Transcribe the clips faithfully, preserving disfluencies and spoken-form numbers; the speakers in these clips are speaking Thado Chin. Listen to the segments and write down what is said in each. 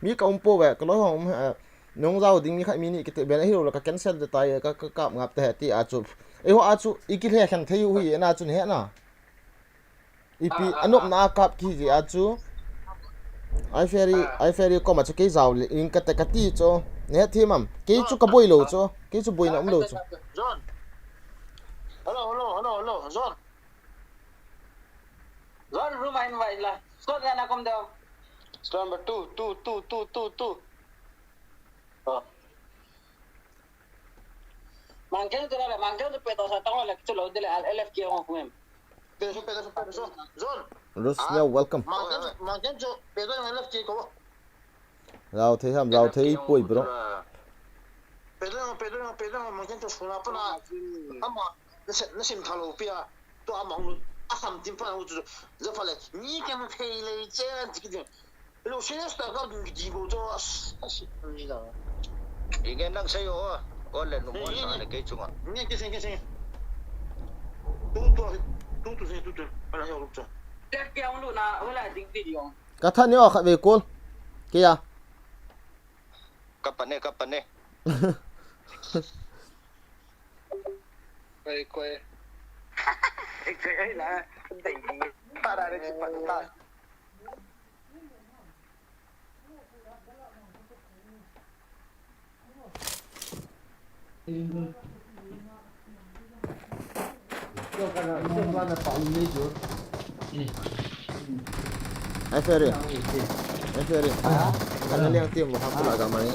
Mi ka um pouve, ka loi ho um he, nung jao ding mi khat mi ni kiti ben ahilou le ka cancel te tai, ka, ka kap ngap te he ti a chu. Eiho a chu, i kilhekhen thei u hi, na chu he na. Ipi, anopna a kap kiji a chu. Ai Ferry, ai Ferry koma chu kei jao le, in ka te ka ti chu. Ne thim am, kei chu ka boi lou chu, kei chu boina um lou chu. John. Hello, hello, hello, hello, John. John, room a invite la. Slot na kom deo. Slot number two, two, two, two, two, two. Oh. Mangkeng tu la, mangkeng tu peto sa tang la, tu lo de la, L F K ho kum. Peto, peto, peto, John. Rosneo, welcome. Mangkeng, mangkeng tu peto L F K ko. Jao thei ham, jao thei poi, bro. Peto, peto, peto, mangkeng tu suna pa na. Ama, na sim, na sim thalo pia. Tu ama hung, a sam tim pa hung tu. Ja pha le, ni ke ma thei le che an ti ki. Lo serious ta ka ding ki bo to as, as ni da. Inge nang sei o, o le nu mo sa le kei chunga. Ni ke sing ke sing. Tu tu tu tu sing tu tu. Ala yo tu. Tek ke ong lu na, wala ding video. Ka tha ni o kha ve kol. Ke ya. Ka pa ne, ka pa ne. Koi koi. Koi la. Dai ni. Para re ki pa ta. Ai Ferry. Ai Ferry. Ana liang tim mo ha pula ga mai.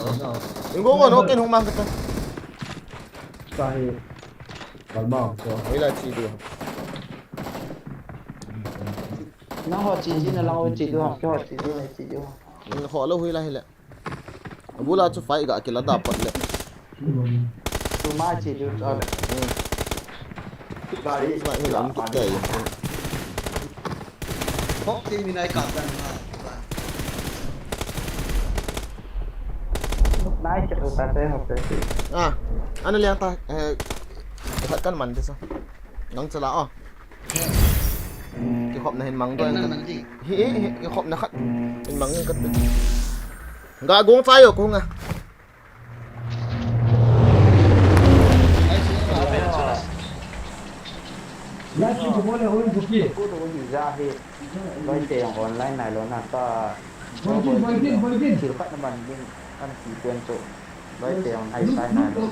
Ingo ngo no ken hung mang kata. Sahi. Kalma ko. Ila chi du. Na ho chi chi na la ho chi du ha. Ho chi chi na chi du. Ho lo hui la hi le. Abula chu fight ga kila da pat le. Tuma chi du cha le. Gari na hi lam kit te. Hok ti mi nai ka dan. Nai che ta te ho te. Ah, ana liang ta, eh, khat kan man te sa. Nang chala o. Kikhopna hin mang doi. Hi, hi, hi, kikhopna khat. Hin mang ngang kate. Ga gong chai o ko nga. Ko to ko hi ja he. Loi te jong online nai lou na ta. Thil khat na man ding kan ti pen chu. Loi te jong hai sai nai lou.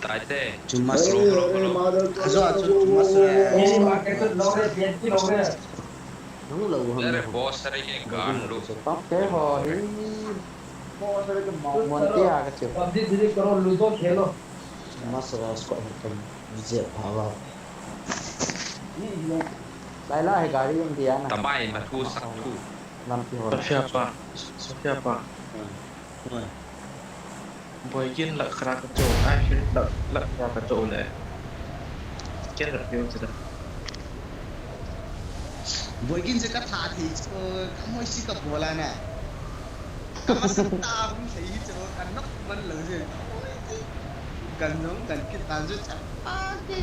Taite. Chuma sro. Ajo ajo chuma sro. Nang lo ham. Ere boss ere ke gan lu. Pak te ho hi. Mon te a ka chu. PUBG delete karo, Ludo khelo. Chuma sro squad ho kam. Vijay bhava. Laila hai gari um dia na. Tamai ma thu sak thu. Lampi ho. Sofia pa. Sofia pa. Boigin la khara ka cho, ai, la, la khara ka cho le. Ken la pio che da. Boigin je ka tha thi cho, ka moi si ka bola na. Ka ma sa ta hum thei cho, ka nok man lo je. Kan jong kan kit tan je cha pa ke.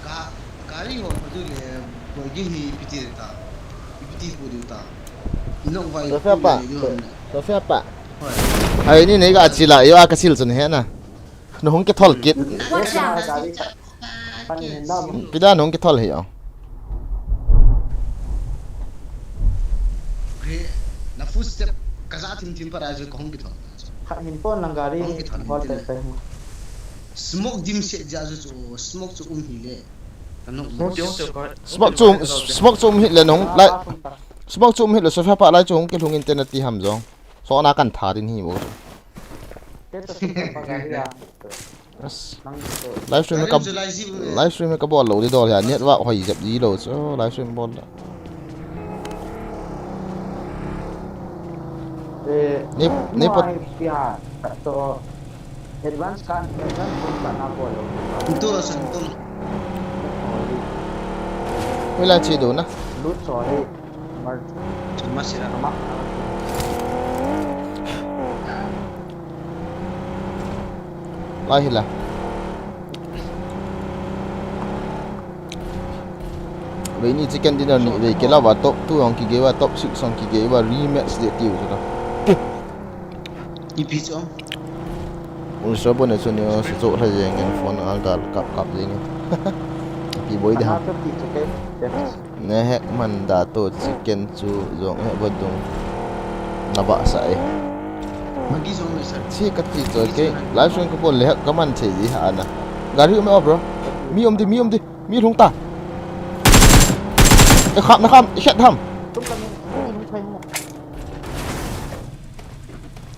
Ga-, gari ho pha du le, boigin hi ipi ti ta. Ipi ti pu du ta. Inok vai Sofia pa. Sofia pa. Hoi. Hai ni nei ga chi la, yo a ka sil chun he na. Na hung kithol kit. Watch out! Pida na hung kithol hi o. Gre, na footstep ka ja thim thim pa ra jo ka hung kithol. Khat hin pon lang gari hol te te. Smoke dim se ja jo chu, smoke chu um hi le. Ka nok. Smoke chu, smoke chu um hi le nung lai. Smoke chu um hi le Sofia pa lai chu hung kilhung in te na ti ham jong. So na kan tha din hi mo. Live stream ka, live stream ka bol lou di dol ya. Net wa hoi jep di lou. So live stream bol la. Ni, ni pot. Advance kan, advance kan na bol lou. Itu asan tu. Wala chi do na. Loot sorry. Mar. Chuma sira. Ama. Lai hila. Vei ni chicken dinner ni vei kila va top two hong kigei va, top six hong kigei va, rematch de tiu chu ta. Ipi chu? Ulsa bo ne chu ni o se chu la jeng en phone a gal kap kap jeng en. Ki boi de ha. Ana chu ti chu ke. Ne hek man da to chicken chu jong he bo dung. Na ba sa e. Magi jong le sa. Si ka ti chu ke. Live stream ka bol le hek ka man che ji ha ana. Gari um e o bro. Mi um di, mi um di. Mi lhung ta. E kham na kham, e khet ham.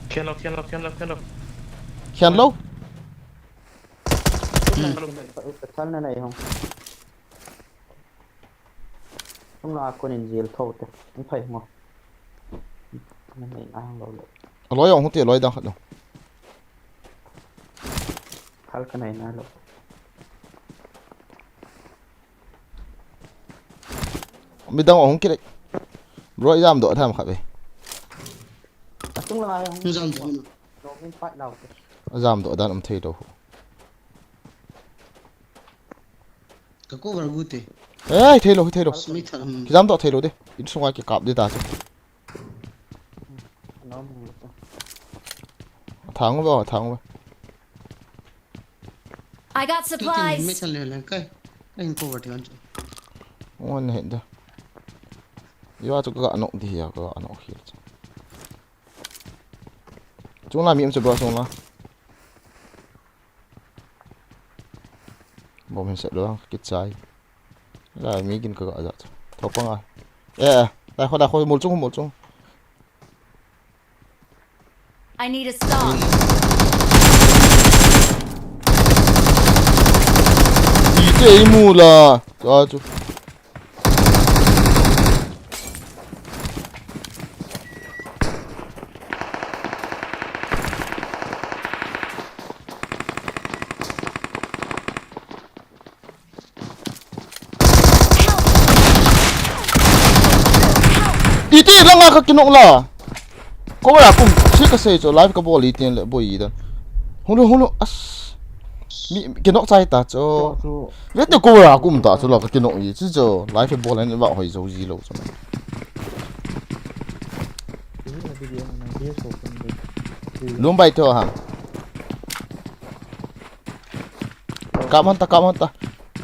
Khen lo, khen lo, khen lo, khen lo. Khen lo? Thal na nai hong. Hung la kon in jil tho te. Hung phai hung. Na nai na hung lo lo. Aloi hung te, aloi dang khat lo. Thal ka nai na lo. Midang ahung kile. Bro, i jam doh tham khat ve. Atung langa hung jam doh. Doh min pat lau te. Jam doh dan um thei lo. Ka cover gu te. Eh, thei lo, thei lo. Smith, um. Ki jam doh thei lo de. In sunga ki kap de ta chu. Thang ve, thang ve. I got supplies. Mai thal le le kai. Kai hin cover ti an chu. Ngon he da. Yo chu ka nok di ya ka nok hi chu. Chung la mi em chu bro chung la. Bom hin set lo ki chai. La mi gin ka ga ja chu. Tho pa nga. Eh, eh. Dai kho, dai kho, mol chung, mol chung. I need a stock. Ite i mu la. Cha chu. Iti langa ka kinok la. Ko ra kum, si ka sei cho live ka bol iti le boi dan. Hulu, hulu, as. Mi kinok chai ta cho. Cho, cho. Vete ko ra kum ta cho la ka kinok i, chi cho live bol an va hoi jo ji lo cho. Lum bai tho ha. Kap hon ta, kap hon ta.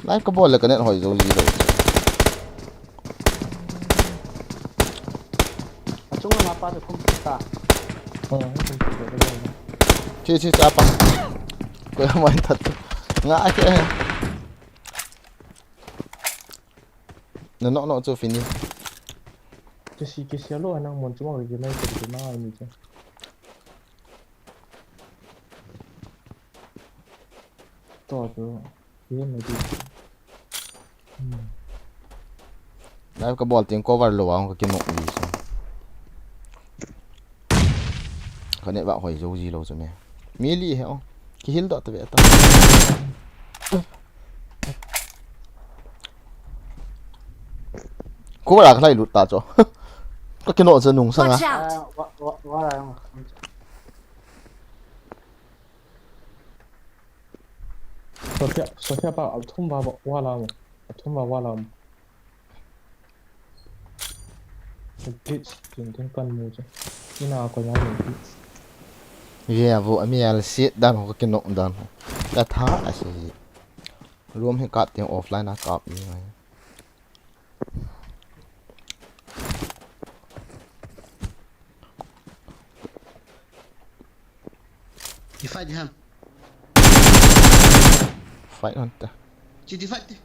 Live ka bol le ka net hoi jo ji lo. Achung ma pa chu kum ta. Chi, chi, cha pa. Ko ya mai ta. Nga ke. Na nok nok chu finish. Kisi, kisi lo nang mon chu ma ke lai ke na ni chu. To chu, ye me di. Hmm. Live ka bol ting cover lo ang ka kinok ni so. Ka net va hoi jo ji lo chu me. Mi li he o. Ki hil doh ta ve ta. Cover a ka lai lut ta cho. Ka kinok chu nung sanga. Watch out! Ah, wa, wa, wa, wa. Sophia, Sophia pa, a thum va, va, va la mo. A thum va, va la mo. Blitz, tin tin pan mo che. Ina ko ya mo blitz. Ye, vo, ami al sit dan ho, ka kinok dan ho. Ka tha, a si. Room hi kap tin offline a kap ni ngai. Di fight di ham. Fight hon ta. Chi di fight di.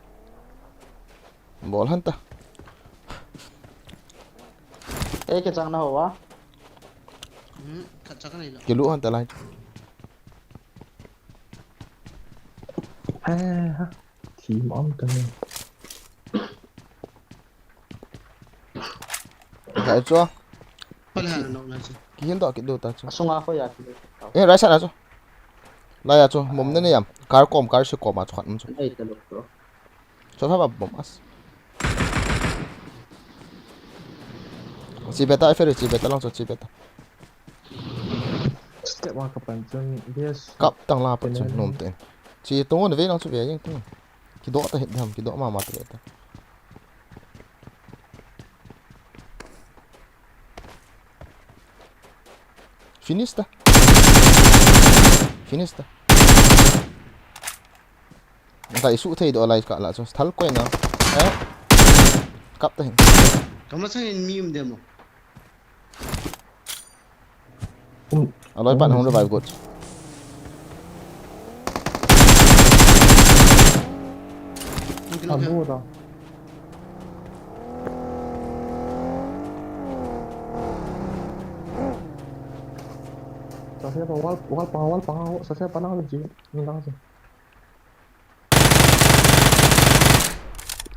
Bol hon ta. Eh, ke chang na ho wa? Hmm, ka chang na lo. Kilu hon ta lai. Eh, ha. Team om ta ni. Hai chu. Pale ha, no, no, no. Ki hin doh kit diu ta chu. Asunga ko ya ki. Eh, right side a chu. Lai a chu, mom ne ne yam. Car kom, car si kom a chu khat um chu. Ai ta lo to. Chu pha ba bom as. Chi beta, i fer chi beta lang chu chi beta. Step a kapan chun, yes. Kap tang la pa chun nom te. Chi tung on ve nang chu ve jeng tung. Kidoh ta hit dam, kidoh mama ta ta. Finish ta. Finish ta. Ngai su thei doh lai ka la chu. Thal koi na. Eh. Kap ta hin. Kama sang in mi um demo. Aloi pan hung revive got. Abu da. Sa sia pa wal, wal pa, wal pa, sa sia pa na ji, ni lang ji.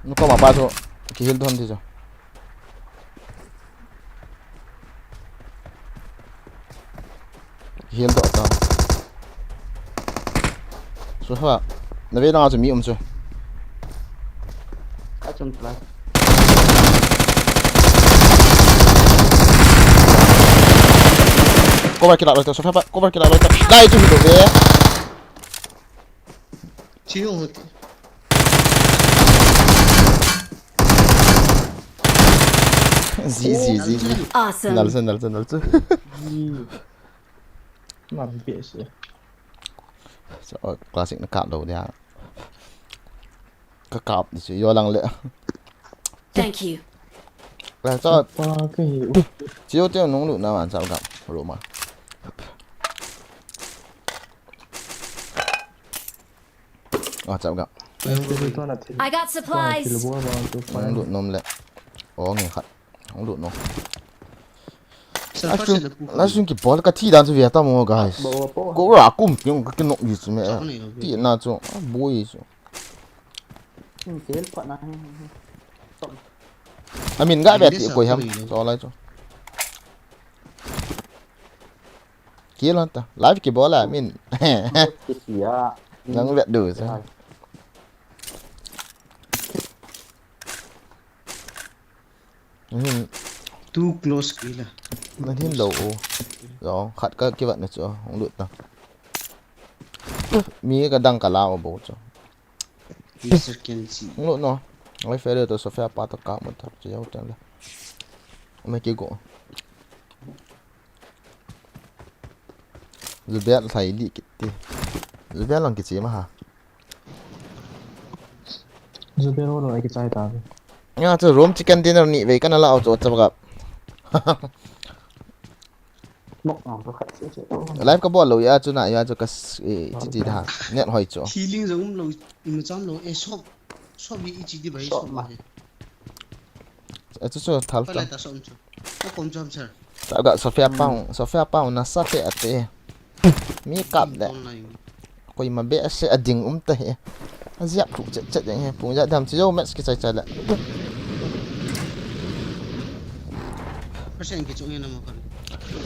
Nung koma pa chu, kihil don ti chu. Kihil doh ta. Su ha. Na ve na chu mi um chu. Ka chun pla. Cover kila loi ta, Sophia pa, cover kila loi ta. Lai chu hi doh ve. Chi hung. Zi, zi, zi, zi. Awesome. Nal sen, nal sen, nal sen. Mar be se. So, classic na kap lou dia. Ka kap ni se, yo lang le. Thank you. La, so, pa ka hi. Chiu te nung lu na man sa ka. Ro ma. Ah, chap ga. I got supplies. Hung lut nom le. Oh, nge khat. Hung lut nom. Last room, last room kibol ka thi dan chu ve ta mo, guys. Ko ra kum piong ka kinok ji chu me. Ti na chu. Ah, boi chu. Amin ga ve ti koi ham. Cho lai chu. Kill hon ta. Live kibol a min. Kisia. Nang vet du sa. Hin. Too close kila. Nang hin lo o. Lo, khat ka kivat na chu, hung lut ta. Mi ka dang ka la o bo chu. Mister Kenji. Hung lut no. Ngai fe le to Sophia pa to ka mo ta. Chu yau tan la. Me ki go. Zubel thai li kiti. Zubel lang kichi ma ha. Zubel ho lo ai kichai ta. Ya chu room chicken dinner ni ve kana la au chu chap gap. Mok ang to khat se se. Live ka bol lo ya chu na ya chu ka s-, eh, chi chi da. Net hoi chu. Healing jong um lo, imu cham lo, eh, shop. Shop hi ichi di bai shop ma. Eh, chu chu thal ta. Ka kom chom sir. Ka ga Sophia pau, Sophia pau na sa te ate. Mi kap de. Koi ma be se a ding um ta he. A ziap thu chet chet ding he. Pung ja dam chi jo match ki chai chai le. Percent ki chung he na mo kan.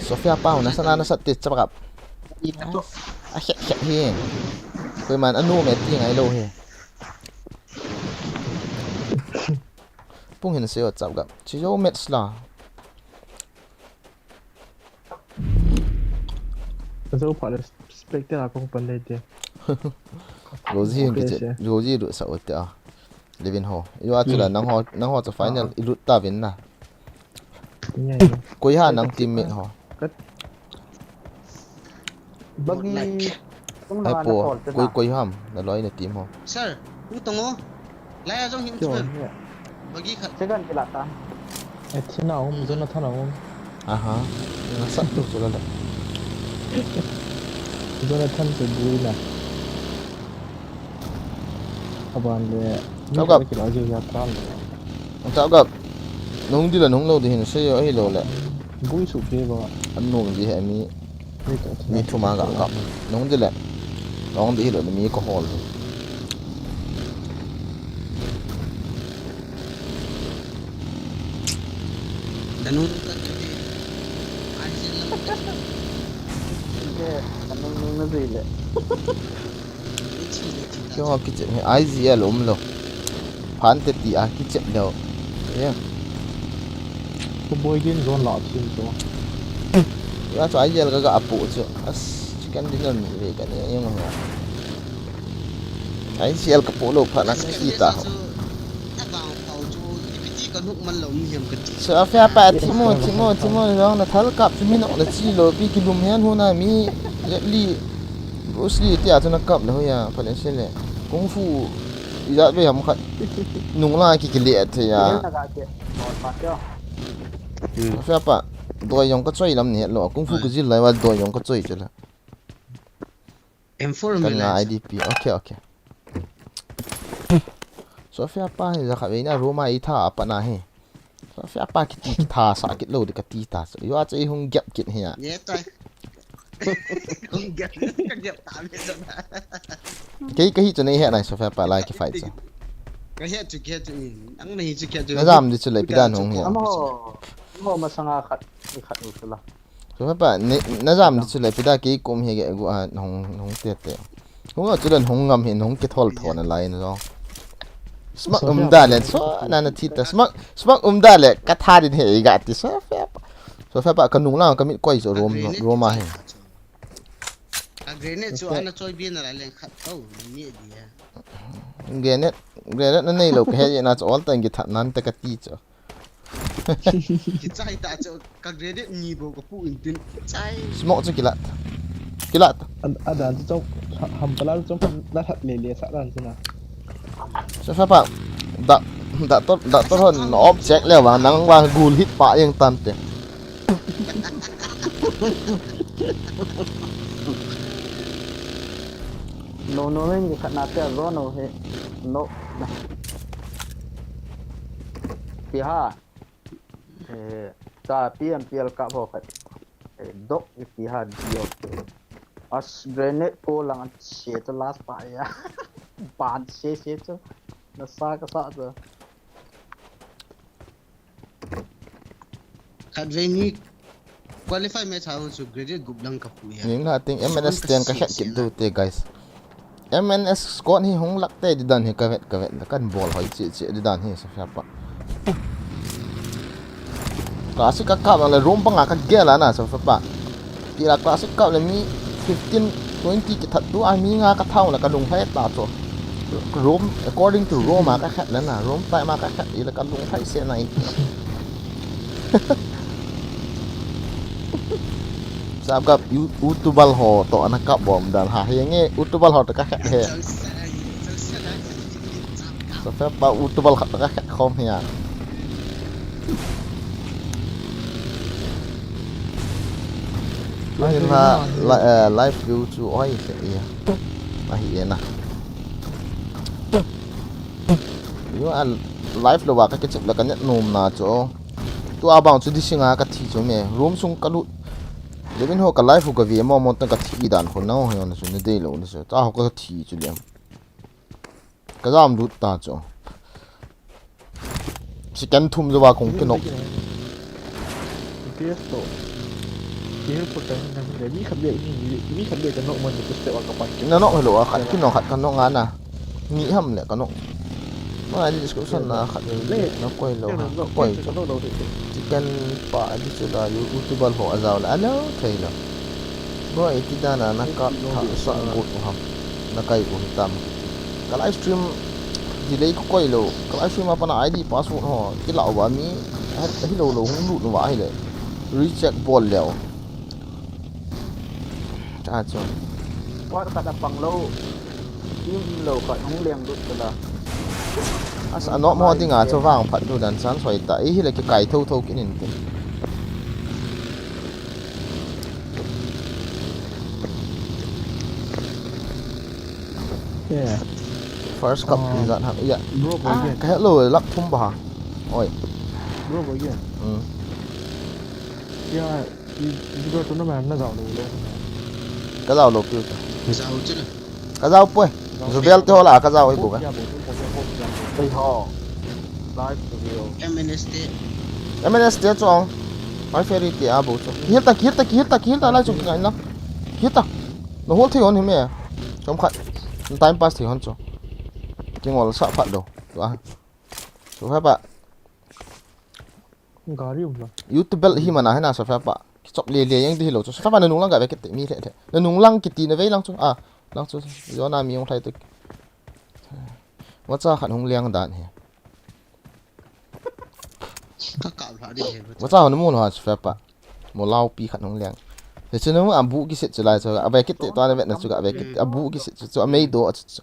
Sophia pau na sa na na sa te chap kap. A he he he. Koi man anu me ti ngai lo he. Pung hin se o chap gap. Chi jo match la. Zo pha le spectator a kong pan dei te. Rosie hin kiche, Rosie lut sa o te a. Levin ho. Yo a chu la nang ho, nang ho chu final i lut ta vin na. Koi ha nang teammate ho. Bagi. Ai po, koi, koi ham, na loi na team ho. Sir, u tong o. Lai a jong hin chu. Bagi khat. Second kila ta. Athena um, Jonathan um. Aha. Na sa tu chu la. Jonathan chu bui na. Aban le. Kap kap. Kila ju ya tan. Kap kap. Nung di la nung lo di hin se yo hi lo le. Bui su ke ba. An nung di he mi. Mi thum a ga kap. Nung di le. Nung di hi lo mi ko hol. Danung ka di. Ai jin la. Ke, danung nung na di le. Kyo kichep hi I G L um lo. Phan te ti a kichep lo. Yeah. Ko boi din zone la thim to. Tua chu I G L ka ga apoh chu. As, chicken dinner ni ve ka ne, yung ha. I G L ka poh lou phat na ka ti ta ho. Sophia pa, Timo, Timo, Timo, jong na thal kap chu mi nok na chi lou, pi kilum hen hu na mi, Jet Li, Bruce Lee, tia chu na kap le hu ya, pha le se le. Kung fu, ijat ve ham khat. Nung la ki ki le the ya. Sophia pa, doi jong ka choi lam ni het lou, kung fu ka jil lai va doi jong ka choi chu la. M four ka mi nga lai I D P. Okay, okay. Sophia pa hi jakhat vei na room a i tha a pat na hi. Sophia pa kiti kitha sa kit lou di ka ti ta. Yo a chu i hung gap kit hi a. Ye tai. Hung gap, ka gap ta mi sa. Kei ka hi chu nei he nai Sophia pa lai ki fight chu. Ka he chu, ka he chu ni. Ang na hi chu ka he chu. Na jam di chu le pi dan hung hi a. Amo, amo masanga khat, i khat u chu la. Sophia pa, ne, na jam di chu le, pi da kei kum hi ge gu a, hung, hung te te. Hung a chu le hung ngam hi, hung kithol thon a lai na jong. Smoke um da le, so, na na thi ta, smoke, smoke um da le, ka tha din he i ga ti, Sophia pa. Sophia pa, ka nung lang, ka mit koi chu room, room a hi. A grenade chu ana choi bi na la leng khat to, ni di ya. Grenade, grenade na nei lou, ka he na chu all time ki that nan te ka ti chu. Kichai ta chu ka grenade ni bou ka pu in tin. Chai. Smoke chu kilat. Kilat. An, adan chu chong, ha-, ham pala chu chong la that le le sa dan chu na. Sophia pa. Da, da to, da to hon na object le wa nang wa gul hit pa yang tan te. No, no, men ni khat na te a zo no he. No. Pi ha. Eh, ta P M P L ka pho khat. Eh, dok i pi ha dio. As grenade ko lang an che to last pa ya. Ban che che to. Na sa ka sa to. Khat vei ni qualify match ha chu grenade gup lang ka pu ya. Ning la ting M N S ten ka khet kit du te, guys. M N S squad hi hung lak te di dan hi ka vet, ka vet la kan bol hoi chi chi di dan hi Sophia pa. Classic ka kap le room panga ka gel ana Sophia pa. Ti la classic kap le mi fifteen, twenty ki that tu a mi nga ka thau la ka lung hai ta chu. Room, according to room a ka khet le na, room tai ma ka khet i la ka lung hai se nai. Sap kap u, u tu bal ho to ana kap bom dan ha he nge u tu bal ho to ka khet he. Sophia pa u tu bal khat to ka khet khom he ya. Tunin ha, la, eh, live view chu oi se ya. Ahi e na. Yo a live lou va ka kichep la ka net nom na chu. Tu a bang chu di singa ka thi chu me. Room sung ka lut. Levin ho ka live ho ka ve mo mo tan ka thi dan ho na ho na chu ne dei lou na chu. Ta ho ka thi chu le. Ka jam lut ta chu. Second thum jo va kong kinok. P S to. Ki help ko tan na mi khat be ni, mi khat be ka nok man ko step a ka pan. Na nok hello a khat kinok khat ka nok nga na. Ni ham le ka nok. Ma ni description na khat ni na koi lo ha. Koi chu. Chicken pa di chu la yu, u tu bal ho a jao la. Alo thei lo. Bo e ti dan a na kap tha sa ko u ham. Na kai u hi tam. Ka live stream delay ko koi lo. Ka live stream a pana I D password ho. Ki la u ba mi. Hi lo lo hung lut nu ba hi le. Recheck bol leo. Cha chu. Wat khat a pang lo. Im lo khat hung leng lut ka la. As a nok mo ding a chu vang phat lu dan chan soi ta. I hi le ki kai tho tho kin in tin. Yeah. First cup. Ah, ni zat ha. Ya. Bro, bro, ah, again. Ka hello lak thum ba ha. Oi. Bro, bro, again. Hmm. Ya, i, i bro tu na ma na jao lo lo. Ka jao lo piu ta. Jao chu na. Ka jao poi. Jao. Zubel te ho la ka jao i bu ka. Ya, bo tu ko ko ya. Ei ho. Live video. M N S te. M N S te chong. Pai ferry te a bo chu. Hil ta, hil ta, hil ta, hil ta lai chu ngai na. Hil ta. No hol thei hon hi me. Chom khat. Time pass thei hon chu. Kingol sa phat do. Tu a. Sophia pa. Gari um la. YouTube bel hi mana hena Sophia pa. Kichop le le jeng di hilou chu. Sapa nanung lang ga ve kit te mi le le. Nanung lang kiti na ve lang chu. Ah, lang chu. Jona mi hung thai tu. Vacha khat hung leng dan hi. Ka kap lha di he. Vacha hon mu lo ha chu fe pa. Mo lau pi khat hung leng. He chu nu abu kisit chu lai chu. A ve kit te to na ve na chu ga ve kit. Abu kisit chu chu a mei do chu chu.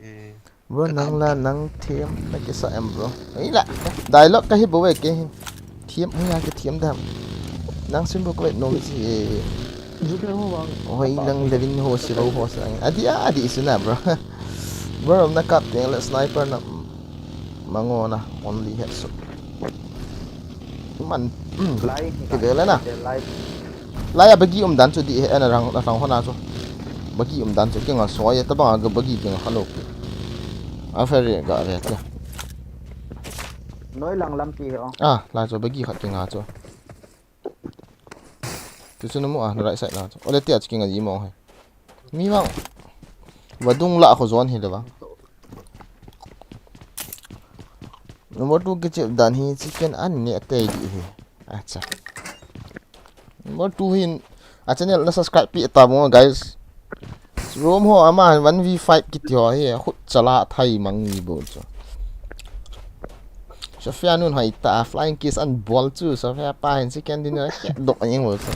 Eh. Bro, nang la, nang thiam na kisa em, bro. Ei la, dialogue ka hi bo ve ke hin. Thiam, hoi ya ke thiam dam. Nang sim bo ko no si. Ju ke ho bang. Hoi nang levin ho si bo ho sa. Adi, adi sina, bro. Bro, na kap teng le sniper na mangona only headshot. Man, mm, Lai, ki ve le na. Lai. Lai a bagi um dan chu di he, ana rang, rang hona chu. Bagi um dan chu kinga soi, tabang a bagi kinga kha lo. A ferry ga ve te. Noi lang lampi he o. Ah, lai chu bagi khat kinga chu. Tu chu na mu a, na right side na chu. Ole tia chu kinga ji mo he. Mi vang. Vadung la kho zone hi le vang. Number two kichep dan hi chicken an ne te di hi. Acha. Number two hin a channel na subscribe pi ta mo guys. Room ho ama one v five kiti ho hi khut chala thai mang ni bol chu. Sofia nun hai ta flying kiss an bol chu Sofia pa hin chicken dinner ke dok ang bol chu.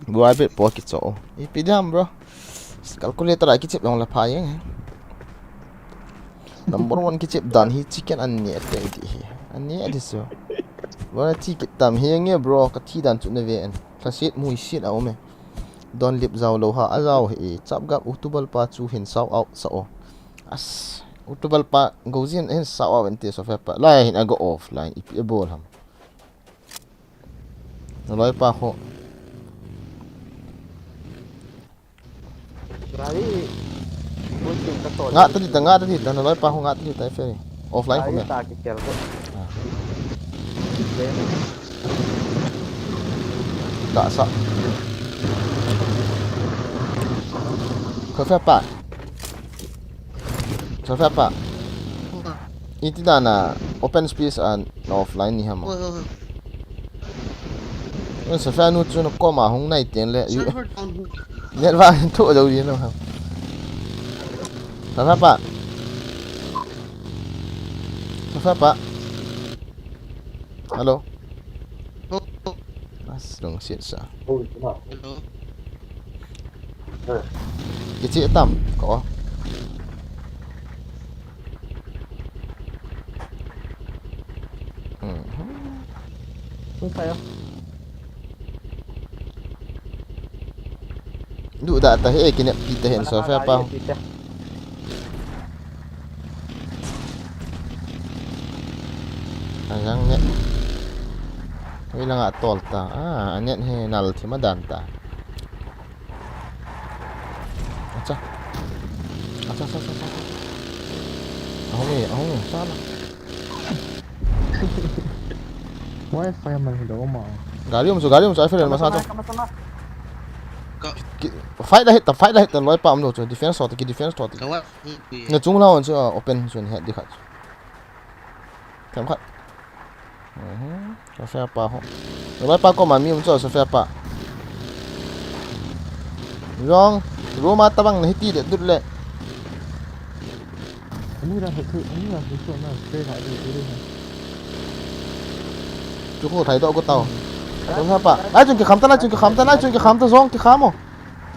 Buai bet po kicho. Ipi dam, bro. Calculator a kichep jong la pha jeng he. Number one kichep dan hi chicken an ne te ti hi. An ne ti so. Bro na thi kit tam hi nge bro, ka thi dan chu na ve an. Ka sit mui sit a um e. Don lip jao lo ha a jao hi. Chap gap utubal pa chu hin shout out sa o. As utubal pa go jin hin shout out en te Sofia pa. Lai hin a go offline ipi a bol ham. Na loi pa ho. Gari. Bunting ka to. Nga ta di ta, nga ta di ta, na loi pa ho nga ta di ta, ferry. Offline ko me. Ta ki kel ko. Ah. Da sa. Ko fe pa. Sofia pa. Iti dan a open space a offline ni ham. Oi, oi, oi. Sofia nu chu na koma hung nai ten le. Server down hung. Net va thu do yin ham. Sofia pa. Sofia pa. Hello. Oh, oh. As long sit sa. Hello. Kichi tam ko. Hmm. Tung pa ya. Du da ta he kinep pi ta hen Sofia pa. Ajang net. Ui langa tol ta. Ah, net he nal thima dan ta. Acha. Acha, acha, acha, acha. Ahung e, ahung e, sala. Wi-Fi man hi lo ma. Gari um chu, gari um chu, iPhone ma sa chu. Ka- Ki- Fight la hit ta, fight la hit ta, loi pa um lo chu, defense hot, ki defense hot. Ka wa- Na chung la on chu, ah, open chu ni het di khat. Them khat. Mhm. Sofia pa ho. Loi pa koma mi um chu, Sofia pa. Jong, room a tabang na hiti de dut le. Ani ra hoi thu, ani ra hoi thu na, spray ra de, de, de. Chu ko thai do ko tao. Sofia pa. Lai chung kikham ta, lai chung kikham ta, lai chung kikham ta, jong kikham o.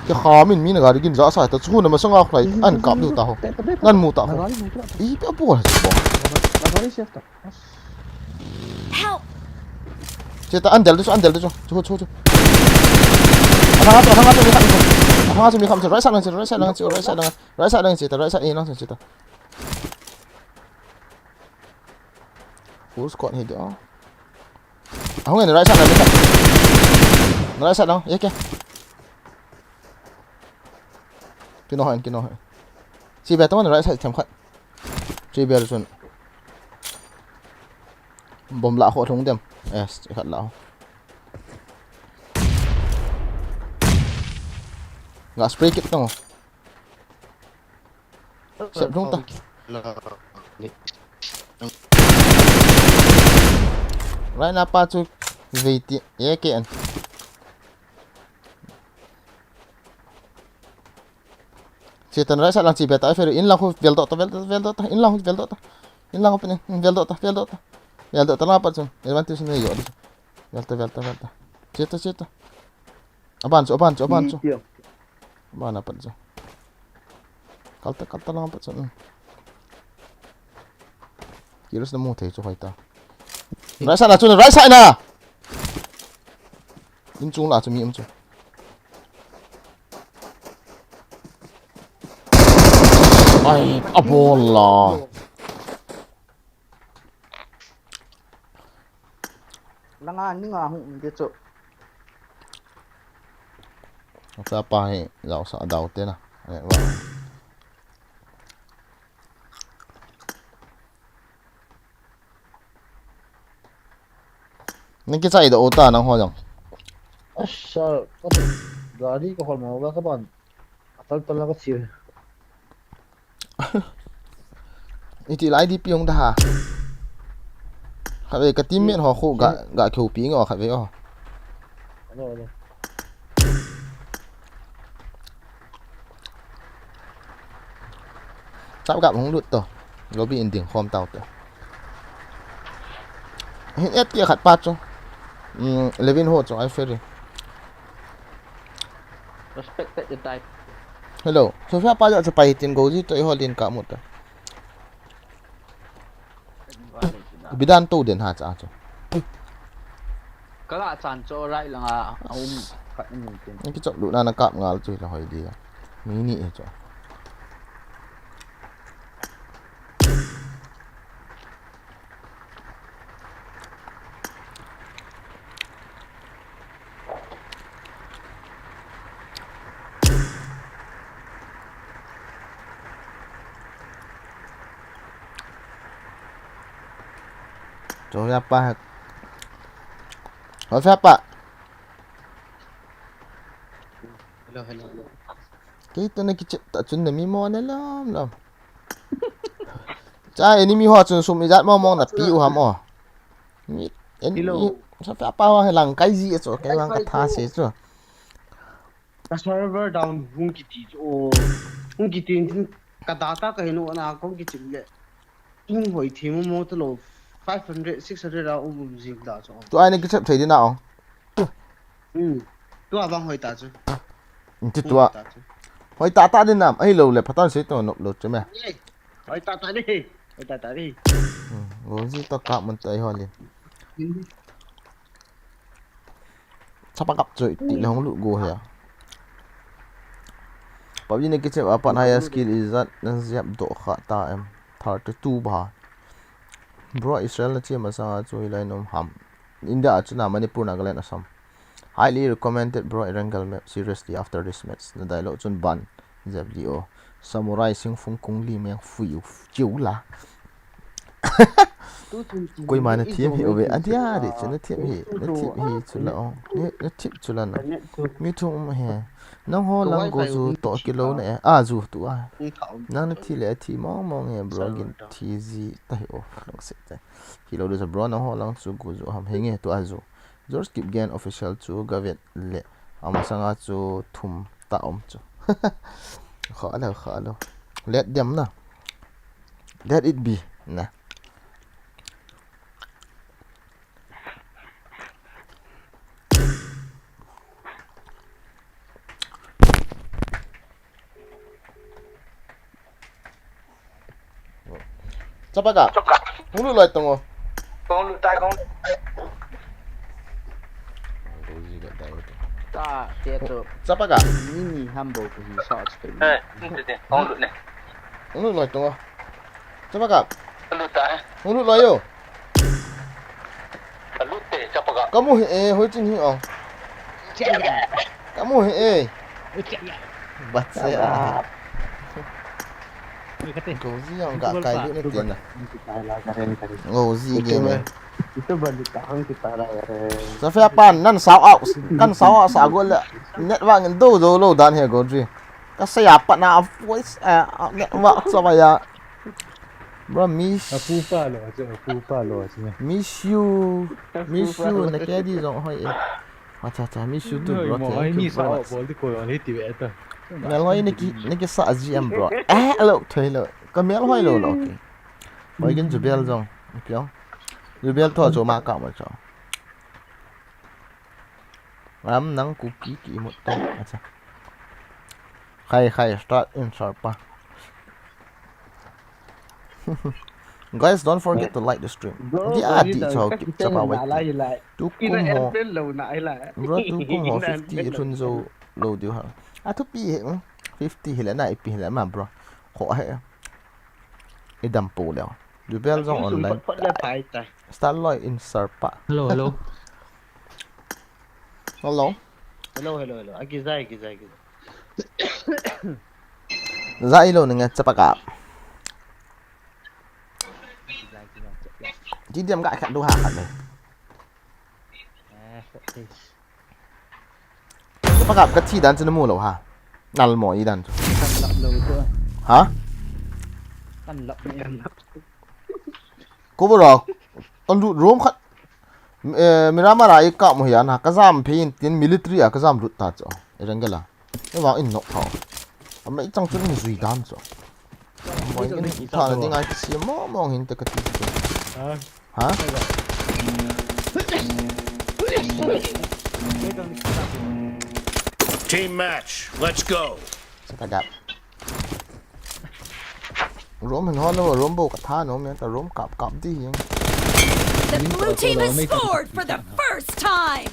Kikham in mi na gari gin ja sa ta, chu na masanga khlai, an kap du ta ho. Ngan mu ta ho. Ipi a bol chu bo. Help! Che ta, an del de chu, an del de chu. Chu, chu, chu. Athang a chu, athang a chu, mi khat chu. Athang a chu, mi khat chu. Right side lang chu, right side lang chu, right side lang. Right side lang chu ta, right side lang chu ta. Full squad hi de. Ahung e, right side lang, mi khat. Right side lang, ye ke. Kino han, kino han. Si be ta man right side them khat. Che be chun. Bom la kho thung dem. Yes, khat la. Nga spray kit tong. Sep thung ta. Right na pa chu. Vei ti, e ke an. Chetan right side lang chi beta, I feel in lang khu vel doh ta, vel doh ta, vel doh ta, in lang khu vel doh ta. In lang khu pin, in vel doh ta, vel doh ta. Vel doh ta lang pat chun. Advantage nei yo. Vel ta, vel ta, vel ta. Cheta, cheta. Aban chu, aban chu, aban chu. Iti yo. Aban apat chu. Kal ta, kal ta lang pat chu. Hmm. Kilos na mu thei chu hoi ta. Right side na chu, right side na. In chung la chu mi um chu. Ai, a bol la. Langa ninga hung um de chu. Sa pa hi lau sa dau te na. Ai, wa. Nang kichai doh ta nang ho jong. Asha, ka gari ka hol ma ka ban. Atal tal ka chi. Iti lai di piong da ha. Khatvei ka teammate ho khu ga, ga keu pi ngo khatvei o. Alo, alo. Chap gap hung lut to. Lobby in ding khom tau to. Hin et ke khat pa chu. Um, Levin ho chu ai ferry. Respect the type. Hello. Sophia pa ja chu pai tin go ji to i holin ka mu ta. Bidan to den ha cha chu. Kala chan cho rai langa a um khat in tin. Ki chok du na na kap ngal chu la hoi di. Mi ni e chu. Cho ya pa. Ho sa pa. Hello, hello, hello. Kei to na kichep ta chun na mi mo na lam lam. Cha enemy ho chun sum ijat mo mong na pi u ham o. Mi enemy sa pa pa ho he lang kai ji cho ke lang ka tha se cho. Ka server down hung kiti chu. Hung kiti tin ka data ka hinu na kong kichim le. Tung hoi thim mo to lo five hundred, six hundred a um um jing da chu. Tu ai ne kichep thei di na o. Hmm. Tu a bang hoi ta chu. Ti tu a. Hoi ta chu. Hoi ta ta di nam. Ai lo le phatan sei to nop lo chu me. Hoi ta ta di. Hoi ta ta di. Hmm. Go ji to ka mun to ai ho le. Hmm. Chapa kap chu iti le hung lut go he. PUBG ne kichep apat higher skill ijat na jep doh kha ta em. Thirty two ba. Bro Israel na chem asanga chu hilai nom ham. India a chu na Manipur, Nagaland, Assam. Highly recommended bro Erangel map seriously after this match. Na dialogue chun ban. Jep di o. Samurai singfung kung li meng fui u chiu la. Koima na thiam hi uve, adia di chu na thiam hi, na thiam hi chu la o. Ni, na thiam chu la na. Mi thum um he. Nang ho lang go ju to kilo na e. A ju tu a. Nang na thi le thi mong mong e bro gin thi ji ta hi o. Lang se ta. Kilo de bro nang ho lang chu go ju ham he nge tu a ju. George Kipgen official chu gavet le. Amasanga chu thum ta um chu. Kha lo, kha lo. Let them na. Let it be. Na. Chapa ka? Chapa ka? Hung lut loi tong o. Hung lut tai, hung lut tai. Ta, te to. Chapa ka? Ni ni hambo ko hi sa chite. Eh, ni te te. Hung lut ne. Hung lut loi tong o. Chapa ka? Hung lut tai. Hung lut loi o. Ka lut te, chapa ka. Ka mu hi e, hoi chin hi o. Ka mu hi e. Bat se a. Goji ang ka kai lut na tian na. Goji game. Itu balik tahun kita lah. Safia pan, nan sao out, kan sao out sa gol le. Net vang in do do lo dan he Goji. Ka saya pat na voice, eh, net vang sa ba ya. Bro, miss. Apupa lo, achu, apupa lo, achu. Miss you. Miss you, na kedi jong hoi e. Acha, acha, miss you too, bro. Thank you very much. Mel hoi na ki, na kisa G M, bro. Eh, alo, thei lo. Ka mel hoi lo lo, okay. Hoi gin Jubel jong. Okay. Jubel tho jo ma ka mo cho. Ram nang Kuki ki imut to. Acha. Khai, khai, start in sarpa. Guys, don't forget to like the stream. Bro, dia bro, di chao kip chapa wai. Tu kum ho. Bro, tu kum ho fifty i thun jo lo diu ha. A thupi he, hmm? Fifty hile na ipi hile ma, bro. Ho he. I dam po leo. Jubel jong online. Start loi in sarpa. Hello, hello. Hello. Hello, hello, hello. Aki zai, aki zai, aki zai. Zai lo ninge chapa ka. Aki zai, aki zai, aki zai. Ji diam ka khat du ha khat le. Eh, okay. Pakap ka thi dan chu na mu lo ha. Nal mo i dan chu. Kan lap lo chu. Ha? Kan lap ni. Ko bo ro. Ton du room khat. Eh, Miramar a i kap mo hi an ha. Ka jam phe in tin military a ka jam lut ta chu. E rang gala. E vang in nok tho. Ama i chang chu ni zui dan chu. Mo in tha na ding ai si mo mo hin te ka ti chu. Ha? Ha? Team match, let's go. Sa ta gap. Room hin hol lo, room bo ka tha nom yang ka room kap kap di yang. The blue team has scored for the first time.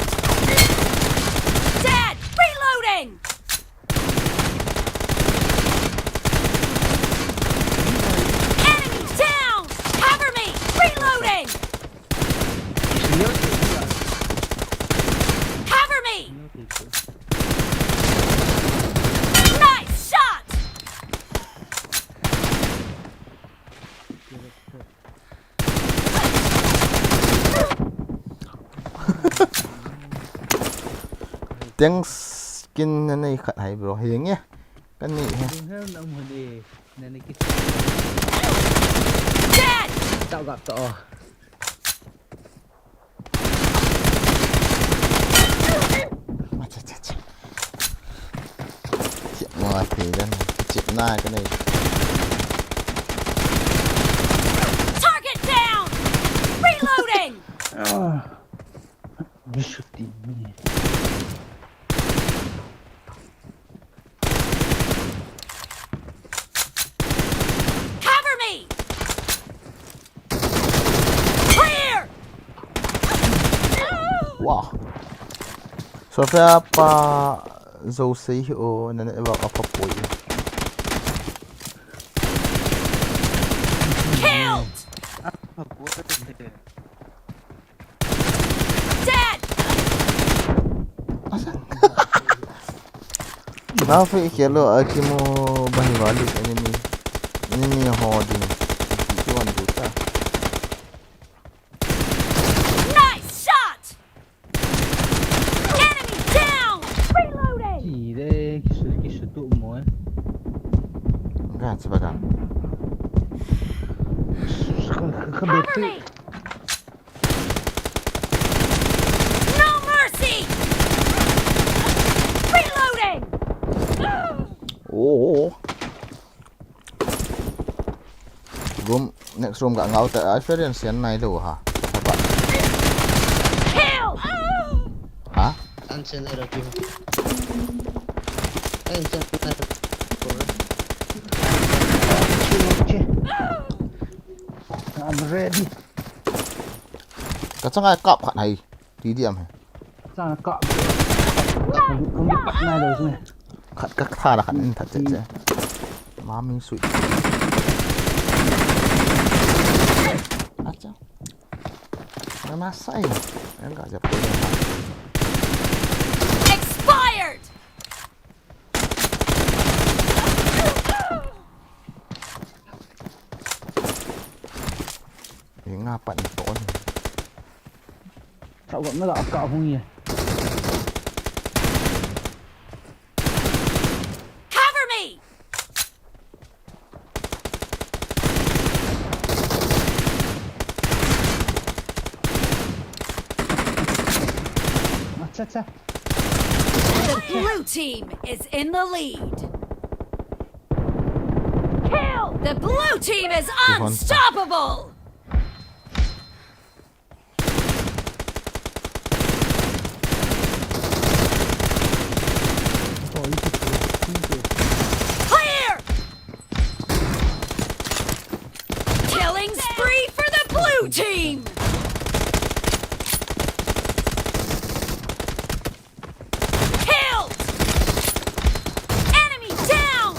Dead! Reloading! Enemy down! Cover me! Reloading! Cover me! Nice shot! Teng skin na nei khat hai bro. Hi nge. Ka nei he. Dung hel na um hon e. Na nei ki. Dead! Tao gap to. Acha, acha, acha. Chip mo ate dan. Chip na ka nei. Target down! Reloading! Ah. Bisuti ni. Cover me! Clear! Wow. Sofia pa zo sei hi o, na ne va apa poi. Killed! Dead! Asa? Na fe kelo akimo bahi wali enemy. Enemy ho din. Ki wan duta. Nice shot! Enemy down! Reloading! Ki de, ki su, ki su tu mo eh. Gan, se bagan. Ka, ka, ka. Cover me! No mercy! Reloading! Oh. Room, next room ka ngau ta, experience yan nai lo ha. Apa? Kill! Ha? An chen era ki. An chen era. Okay, okay. I'm ready. Ka changa kap khat hai. Ti diam he. Changa kap. Ka lu, ka lu pat nai lo sne. Khat ka tha la khat in that che che. Ma mi sui. Acha. Na ma sai. Ang ka jap ko. Expired! Nga pat ni to ni. Tao gam na la ka hung ye. Cover me! The blue team is in the lead. Kill! The blue team is unstoppable! Clear! Killing spree for the blue team! Killed! Enemy down!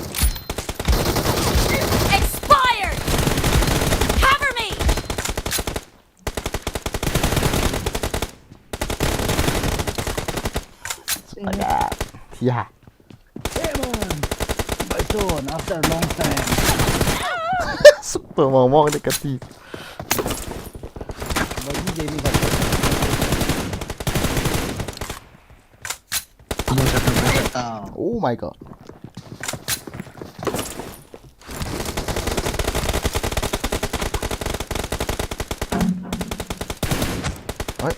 Expired! Cover me! Astaga. Hiha. Hey, man. Bison, after a long time. Super momok ni kati. Bagi dia ni kata. Kamu satu, kamu satu. Oh my God. Oi.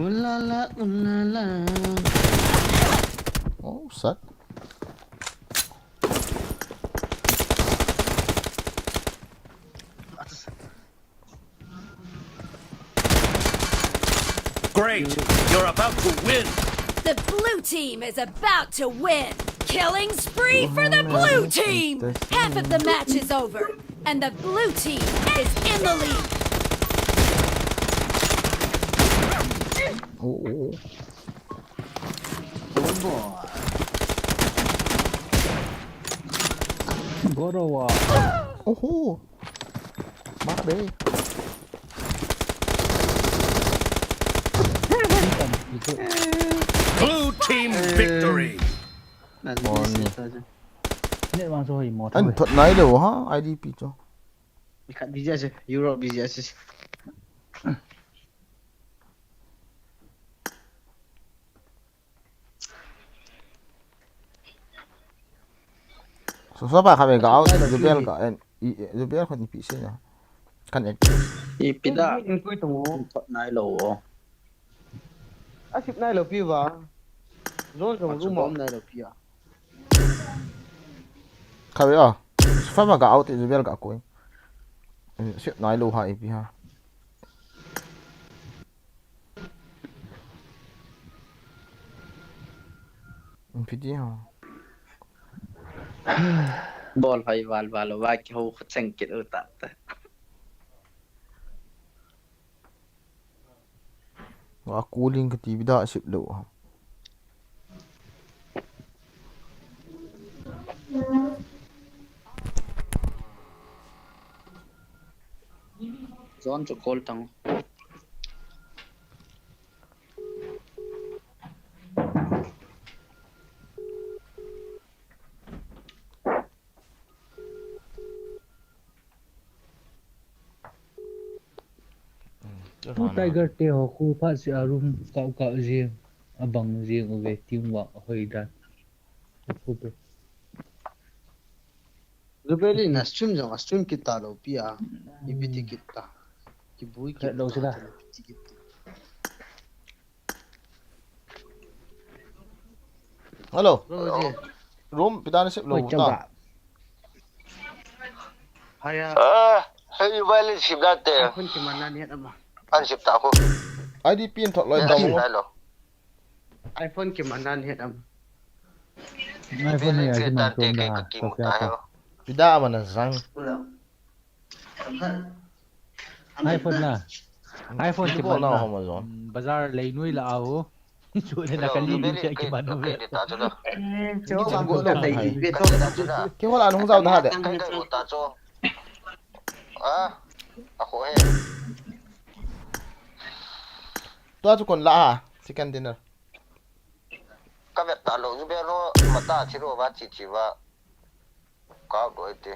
Ulala, ulala. Oh, sat. Great! You're about to win! The blue team is about to win! Killing spree for the blue team! Half of the match is over, and the blue team is in the lead! Oh, oh, oh. Good boy. Gorowa. Oh, oh. Mare. Blue team victory. Morning. An thot nai lou ha, I D P chu. Ikhat busy ase, Europe busy ase. So, so ba kha ve ga au, Zubel ka en, i, i, Zubel kha ni pi se na. Kan en. I pi da. In koi tong o. Thot nai lou o. A sip nai lou pi va. Zone jong room a um nai lou pi a. Kha ve a. So, so ba ga au te Zubel ka koi. Sip nai lou ha i pi ha. Piti ho. Bol hoi val val va ki ho cheng kit u ta ta. Wa cooling ka T V da sip lou. Zone chu call tang. Tu Tiger te ho khu phat si a room kau kau jing, a bang jing uve team wa hoi dan. Khu pe. Zubeli na stream jong a stream kit ta lou pi a. Ipi ti kit ta. Kibui kit lou sila. Ipi ti kit ta. Hello. Hello, Room, room, pi dan sip lou ta. Haya. Ah, hey, mobile sip da te. Phone ki man na ni ama. An sip ta ko. I D pin thot loi ta mo. iPhone ki man nan het am. iPhone ni a ki man tum da. Pida mana zang. iPhone na. iPhone ki man na. Bazar lei nui la au. Chu ne na kali ni ki man na. Cho ba go lo dei. Ki hola nung zau da de. Ah, a kho he. Tua chu kon la ha, chicken dinner. Ka vet ta lou, Zubel ho, mata thi lou va, chi chi va. Ka doi te.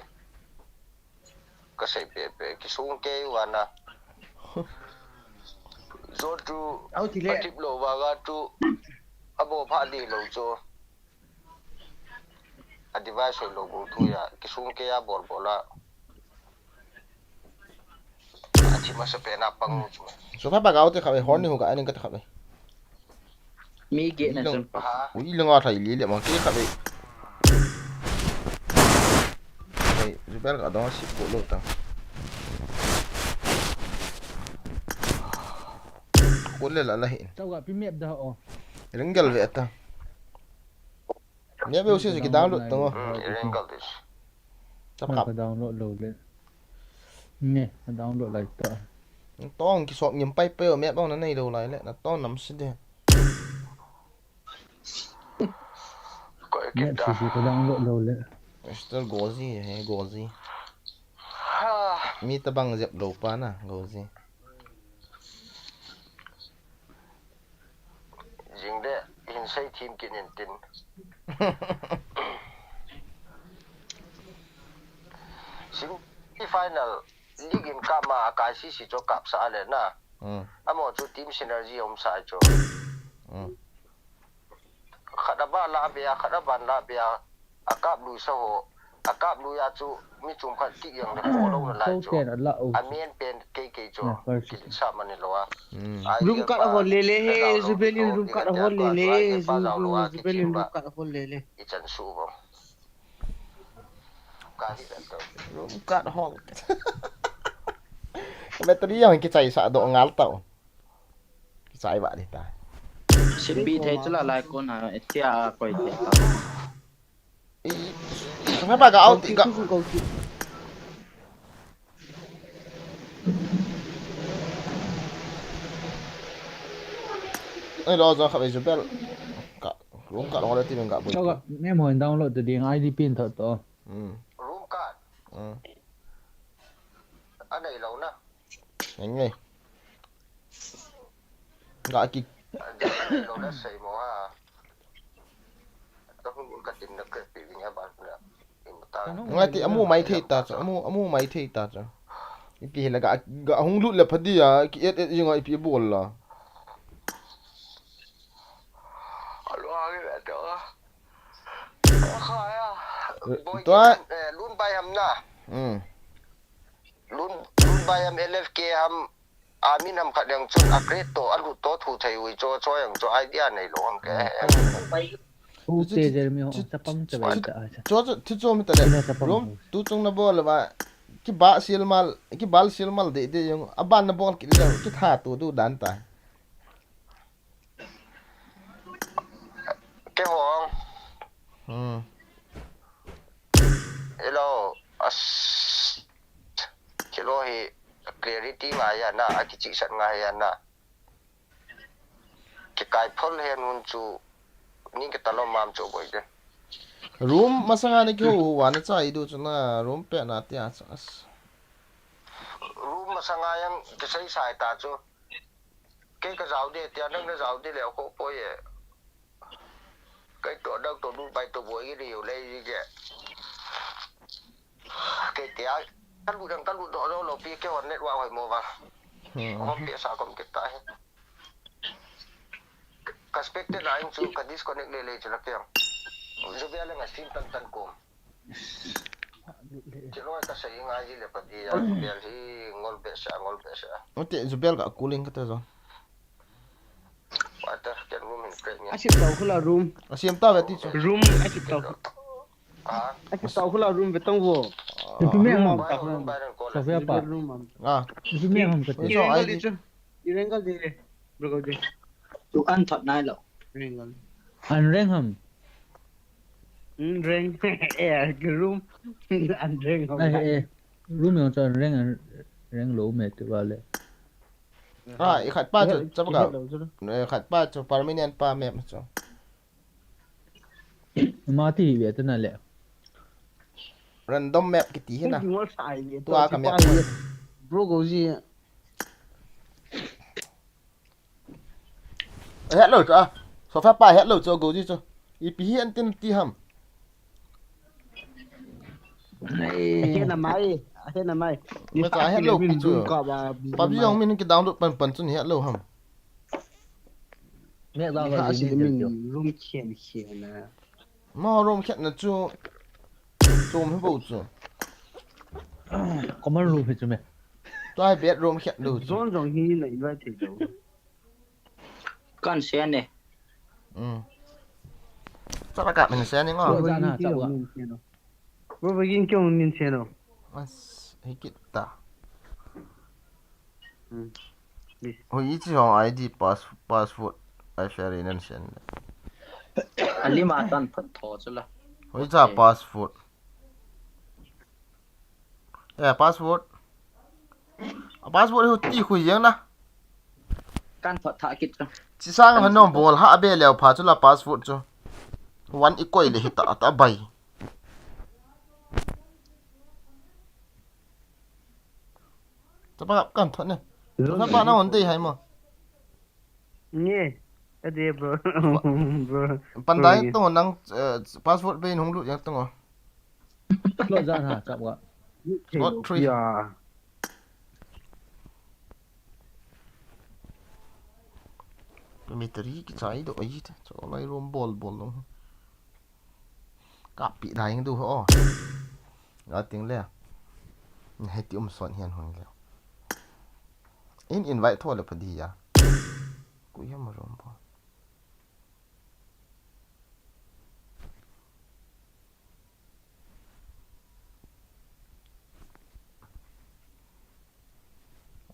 Ka sei pe pe, kisung kei va na. Zo tu, a tip lou va ga tu. A bo pha di lou zo. A device hoi lou bol thu ya, kisung kei a bol bol a. A thi masa pen a pang chu. So fa ba ga te kha ve, horn ni hu ga, ani ka ta kha ve. Mi gate na chun pa. Ui, lenga thai li le ma ke kha be. Ai, Jubel ka dong si ko lo ta. Ko le la la hin. Tau ga pi map da o. Ring gal ve ta. Map be u se ki download ta ngo. Ring gal this. Tap Ka kap. Download lo le. Ne, ka download lai ta. Tong ki sop ngim pai pe map bang na nei lo lai le. Na tong nam si de. Koi Map kita. si si ka download lo le. Mister Gozi he Gozi. Ha. Mi ta bang jep lo pa na Gozi. Jing de hin sei team kit in tin. Semi final league in kap ma akai si si cho kap sa le na. Hmm. Amo chu team synergy om sa cho. Hmm. Khat a ba la be a, khat a ban la be a, a kap lui sa ho, a kap lui a chu mi chum khat ki yang le ho lo na lai chu. A men pen kei kei chu. Ki sa man lo a. Hmm. Room cut a hol le le he, Zubelin room cut a hol le le, Zubelin room cut a hol le le. I chan su bo. Ka hi dan to. Room cut a hol. Battery yang ki chai sa do ngal tau. Ki chai ba di ta. Simbi thei chula lai kon ha, etia koi te. Nga ba ga out ga. Ai lo zo kha be Zubel. Ka room cut a hol ti men ga bu. Tau ga map mo download ta ding I D pin tho to. Hmm. Room cut. Hmm. A nei lo na. Ngai. Ga ki. A nei lo na sei mo ha. Ka hung ka tin na ka pi ni ha ba na. Ngai ti amu mai thei ta chu, amu amu mai thei ta chu. Ipi hila ga ga hung lut le phadi a ki et et jing a ipi bol la. Alo a ki le to. Kha ya. Tua. Lun bai ham na. Hmm. Lun lun bai ham L F K ham. Amin ham khat yang chun a create to a lut to thu thei ui cho cho yang cho idea nei lo ang ke. Ute jer mi ho chapang cha bai ta cha. Cho cho thu cho mi ta le. Room tu chung na bol ba. Ki ba sil mal, ki bal sil mal de de yung aban na bol ki le ki tha tu du dan ta. Ke hong. Hmm. Hello. As. Kilo hi clarity nga ya na, a kichi sat nga ya na. Ki kai phol he nun chu ni ki talo mam chu boi de. Room masanga ni ki ho wa na cha i du chu na room pe na tia chu as. Room masanga yang ki sai sai ta chu. Ke ka zau de tia nang na zau de le ko po ye. Kai to dau to du bai to boi ni u lei ni ke. Ke tia ka lu dang ka lu do do lo pi ke on net wa hoi mo ba. Hom pi sa kom ke ta he. Ka spectate na in chu ka disconnect le le chu la ke. Zu bia le nga sim tan tan kom. Chiloi ka sei ngai ji le pa dia bel hi ngol be sa ngol be sa. Ute Zubel ka cooling ka ta zo. Ata ken room in create ni. Asip tau khula room. Asiam ta ve ti chu. Room asip tau. Ah, Asip tau khula room ve tong vo. Ipi map ham. bai room bai ran ko la. Sophia pa. Room am. Ah, Ipi map ham ka ti. Irengal di chu. Irengal di le. Bro di. Tu an thot nai lo. Irengal. An reng ham. Hmm, reng. Eh, room. An reng ham. Ai eh. Room yang cha reng an reng lo me tu ba le. Ah, i khat pa chu chapa ka. Eh, khat pa chu permanent pa map chu. Ma ti ve ta na le. Random map kiti hi na. Ngol sai ni. Tua ka map. Bro go ji. Hello chu. Ah, Sophia pa hello chu go ji chu. Ipi hi an tin ti ham. Ahena mai, ahena mai. Ma cha hello pi chu. PUBG jong min ki download pan pan chun hello ham. Map da Ni kha ba si di Min chu. Room khen khen na. Ma room khat na chu. Chom hi bo chu. Common room hi chu me. Tua hi bedroom khat lu chu. Zone jong hi na invite thei lo. Kan se ne. Hmm. Chara ka min sen ngo. Bro, Bro, ba yin kyo min sen o. Bro, ba yin kyo min sen o. Mas hikit ta. Hmm. Please. Hoi, ichi hong I D pass, password. Ai feri nan sen. Ali ma tan phat tho chula. Hoi, cha password. Eh, password. A password hu ti khu yang na. Kan phat tha kit ka. Chi sang han nom bol ha be leo pha chu la password chu. One i koi le hi ta ta bai. Chapa kan thot ne. Chapa na on dei hai mo. Nge. Ade, bro. Bro. Pan dai to nang, eh, password be hung lut yang to. Lo ja na chap wa. Slot three. Ya. Dormitory ki chai do ai ta. Cho lai room bol bol lo. Ka pi dai du ho. Ga ting le. Heti um son hian hon le. In invite tho le pha di ya. Ku ya ma rom bo.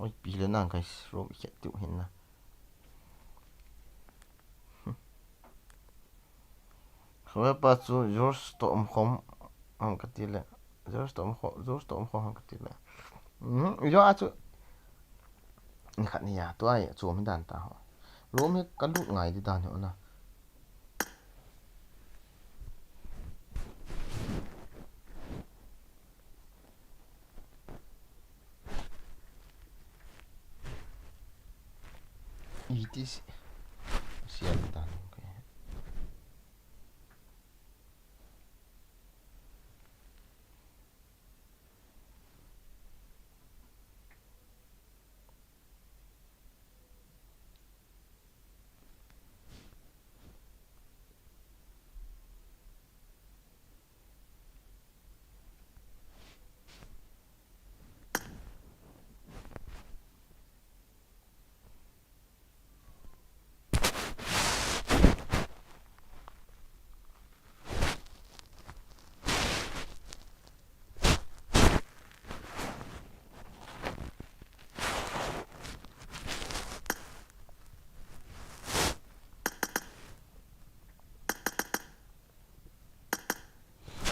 Oi, pi le nang kai rom i khet tiu hin na. Khawpa chu George to um khom ang ka ti le. George to um khom, George to um khom ang ka ti le. Mhm, yo a chu. Ni khat ni ya, tu ai chu mi dan ta ho. Room hi ka lut ngai di dan ho na. It is sian dan, okay.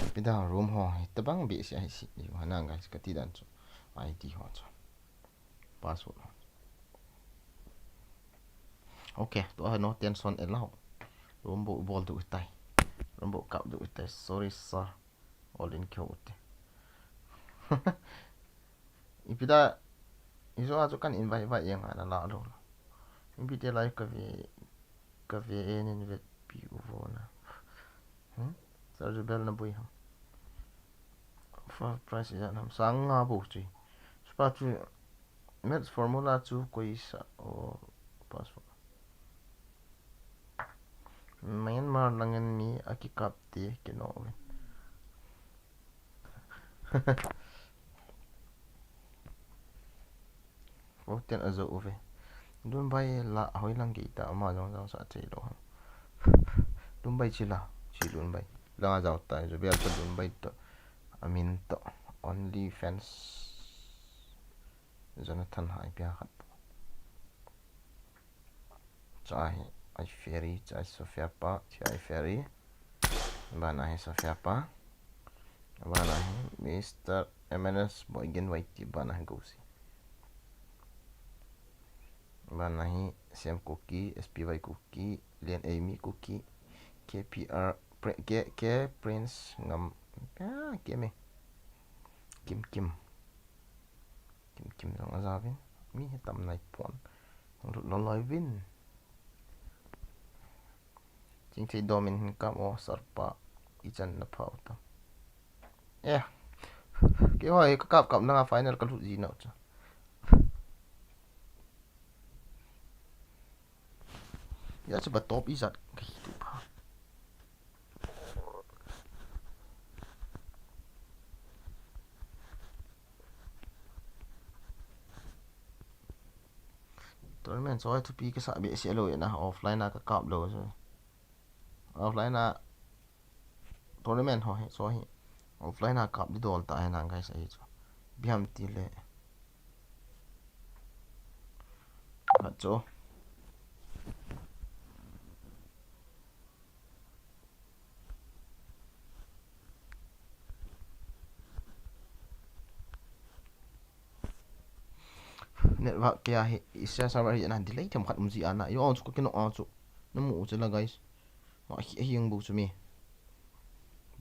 Pida room ho, hitabang beh si ai si, i hana guys, ka ti dan chu. I D ho chu. Password ho. Okay, tu ha no tension e lau. Room bo bol du tai. Room bo kap du tai. Sorry, sir. All in kyo te. Ipida, izo a chu kan invite vai yang ana la lo. Ipida lai ka ve, ka ve en in vet pi u vo na. Hmm? Sa ju bel na bui ha. For price is an ham sang nga bo chi. Spa chu Maths formula chu koi sa o password. Myanmar langin mi akikap ti kino ve. Voten azo uve. Dunbai la hoi lang ki ta ama jong jong sa thei lo. Dunbai chi la, chi Dunbai. Langa jao ta, jo bel ta Dunbai to. Amin to. Only fans. Jonathan hai pia khat. Chai, ai Ferry, chai Sofia pa, chai Ferry. Bana hi Sofia pa. Bana hi Mister M N S Boy Gen Y T, bana hi Gosi. Bana hi Sam Kuki, S P Y Kuki, Lian Amy Kuki, K P R, Pre-, K, K Prince Ngam, ah, K me. Kim Kim. Kim Kim jong ajauvin. Mi hi tam nai pon. Lut lo loi vin. Chingthei Domin hin kap o, Sarpa. Ichan na phau ta. Eh. Kei hoi ka kap kap langa final ka lut ji nau cha. Ya chu ba top ijat ka hi tu pha. Tournament soi thupi ka sa behseh lou e na, offline a ka kap lou chu. offline a tournament ho hi, so hi offline a kap di dol ta hi na guys, ahi chu. Biam ti le. Khat chu. Network kia hi, i sia server hi na delay them khat um ji ana. Yo, chu ka kino a chu. Na mu u chu la guys. Ma hi, hi ang bu chu mi.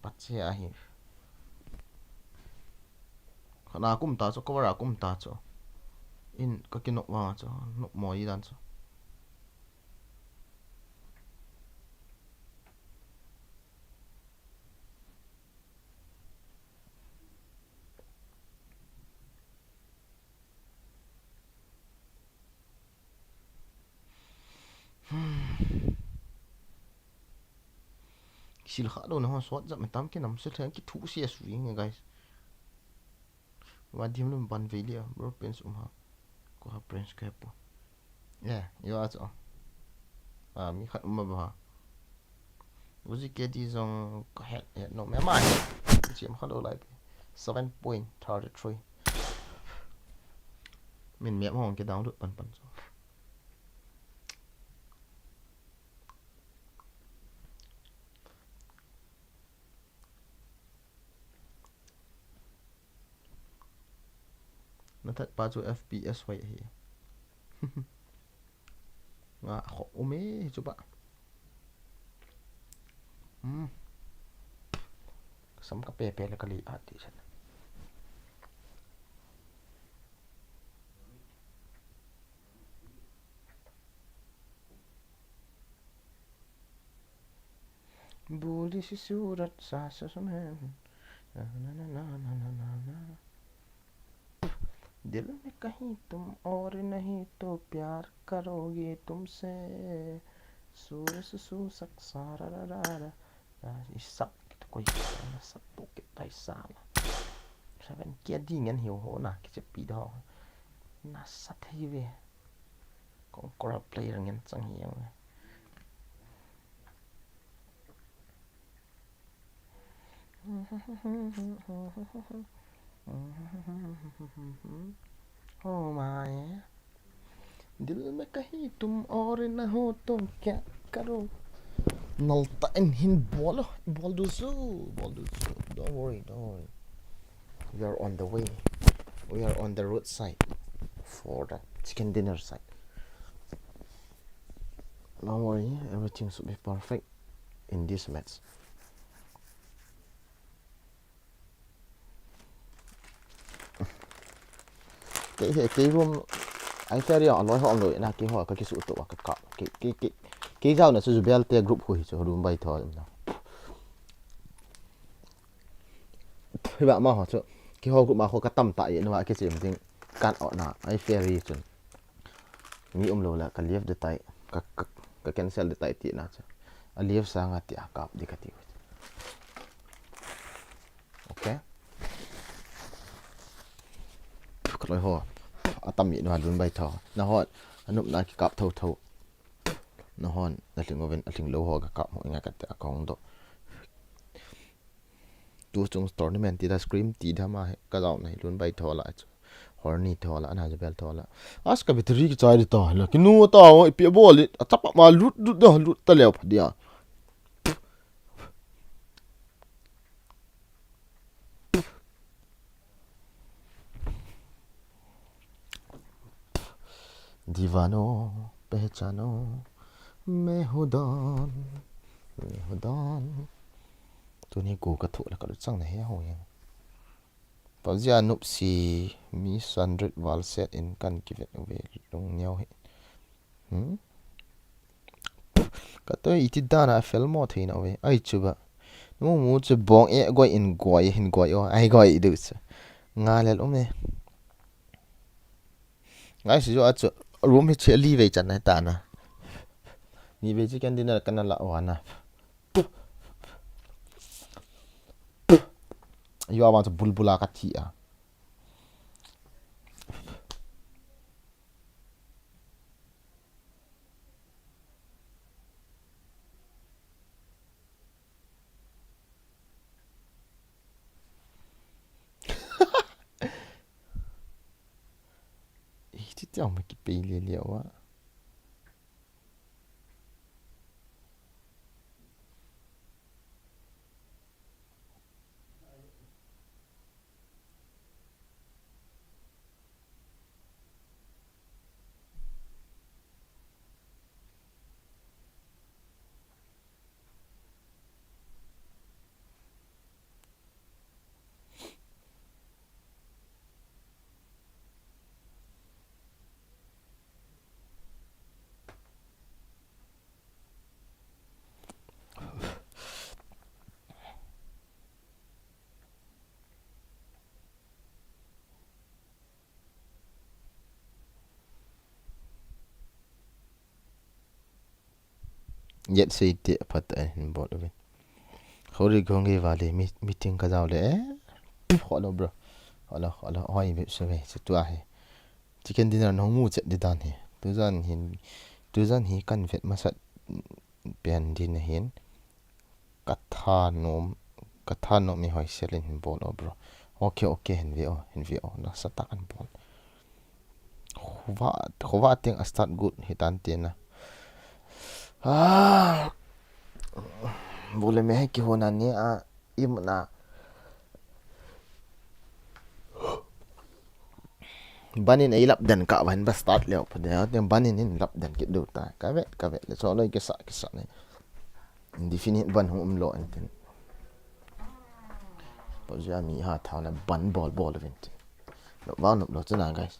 Bat se a hi. Khana kum ta chu, cover a kum ta chu. In ka kino wa chu, no mo yi dan chu. Sil kha do na ho sot jam tam ke nam se thang ki thu sia su ing guys. Wa dim lum ban ve lia, bro, pens um ha. Ko ha pens ke pu. Yeah, yo a chu. Ah, mi khat um ba ha. Uzi K D jong ka het, het no me ma het. Chem kha lo lai pe. Seven point thirty three. Min me hong ke download pan pan chu. Na that pa chu F P S hoi ahi. Nga kho um e chu ba. Hmm. Sam ka pe pe le ka li a ti san. Buli si surat sa sa sa men. Na, na, na. दिल में कहीं तुम और नहीं तो प्यार करोगे तुमसे. Su su su sak sa ra ra ra ra. Isak kita koi na sat tu kita isala. Seven kia di ngen hiu ho na kiche pi do. Na sat hi ve. Kong kora player ngen chang hi yang. Oh my. दिल में कहीं तुम और ना हो तो क्या करो. Nalta in hin bolo, bol du su, bol du su. Don't worry, don't worry. We are on the way. We are on the roadside for the chicken dinner side. Don't worry, everything should be perfect in this match. Kei he, kei room, ai carry a loi ho loi na kei ho ka kisu to ka ka. Kei, kei, kei, kei jao na chu Jubel te group hu hi chu room bai tho na. Hi ba ma ho chu. Kei ho group ma ho ka tam ta i na wa kei chem ding. Kan o na, ai ferry chun. Mi um lo la ka leave de tai, ka, ka, ka cancel de tai ti na chu. A leave sanga ti a kap di ka ti. Okay. Ka loi ho. A tam mi na lun bai tho. Na ho. A nup na ki kap tho tho. Na hon. Na ling oven a ling lo ho ka kap mo nga ka ti a kong do. Tu chung tournament ti da scrim ti da ma he, ka jao na hi lun bai tho la chu. Horny tho la, ana Jubel tho la. As ka battery ki chai di ta la. Ki nu ta o, ipi bol it. A chapa ma lut lut da, lut ta leo pha dia. دیوانو پہچانو میں ہوں دان میں ہوں دان. Tuni ku ka thu la ka lu chang na he ho yang. Pazia nup si mi sandrit val set in kan kivet ve lung neo hi. Hmm? Ka to iti dana fel mo thei na ve. Ai chu ba. Mu mu chu bong e goi in goi hin goi o. Ai goi du chu. Nga lel um e. Ngai si jo a chu room hi che li ve chan na ta na. Ni ve chi kan dinner kan la wa na. Yo awan chu bulbula ka thi a. Ti ti ang ma ki pei le le wa. Yet sei te phat a hin bol uve. Khori gong ge vale mi, meeting ka jao le, eh. Hello, bro. Hello, hello. Hoi, be se ve. Se tu a he. Chicken dinner nong mu chet di dan he. Tujan hin, tujan hi kan vet masat pen din hin. Ka thanom, ka thanom mi hoi selin hin bol o, bro. Okay, okay, hin ve o, hin ve o. Nasatah a kan bol. Khovah, khovah teng a start good hi tan te na. Ah. Bole me hai ki hona ni a im na. Banin ei lap den ka van ba start leo pa de. Banin in lap den ki du ta. Ka vet, ka vet. Le so loi ki sa, ki sa ni. Indefinite ban hung um lo an tin. Pojia mi ha thau na ban bol bol vin tin. Lo va nop lo chana, guys.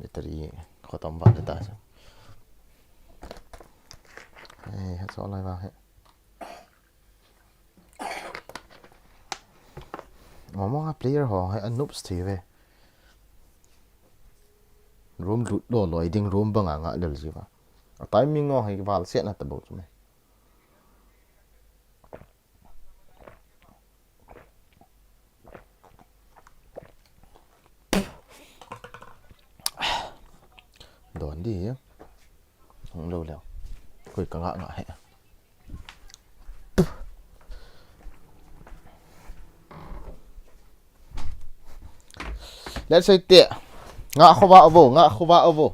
Battery khatam vat ta sa. Hey, ha so lai va he. Mama player ho he, a noobs thi ve. Room lut lo loi ding, room banga nga lel jiva. A timing o he val set na ta bo chu me. Don di. Hung lo leo. Koi ka nga nga he. Let's say te. Nga khovah vo, nga khovah vo.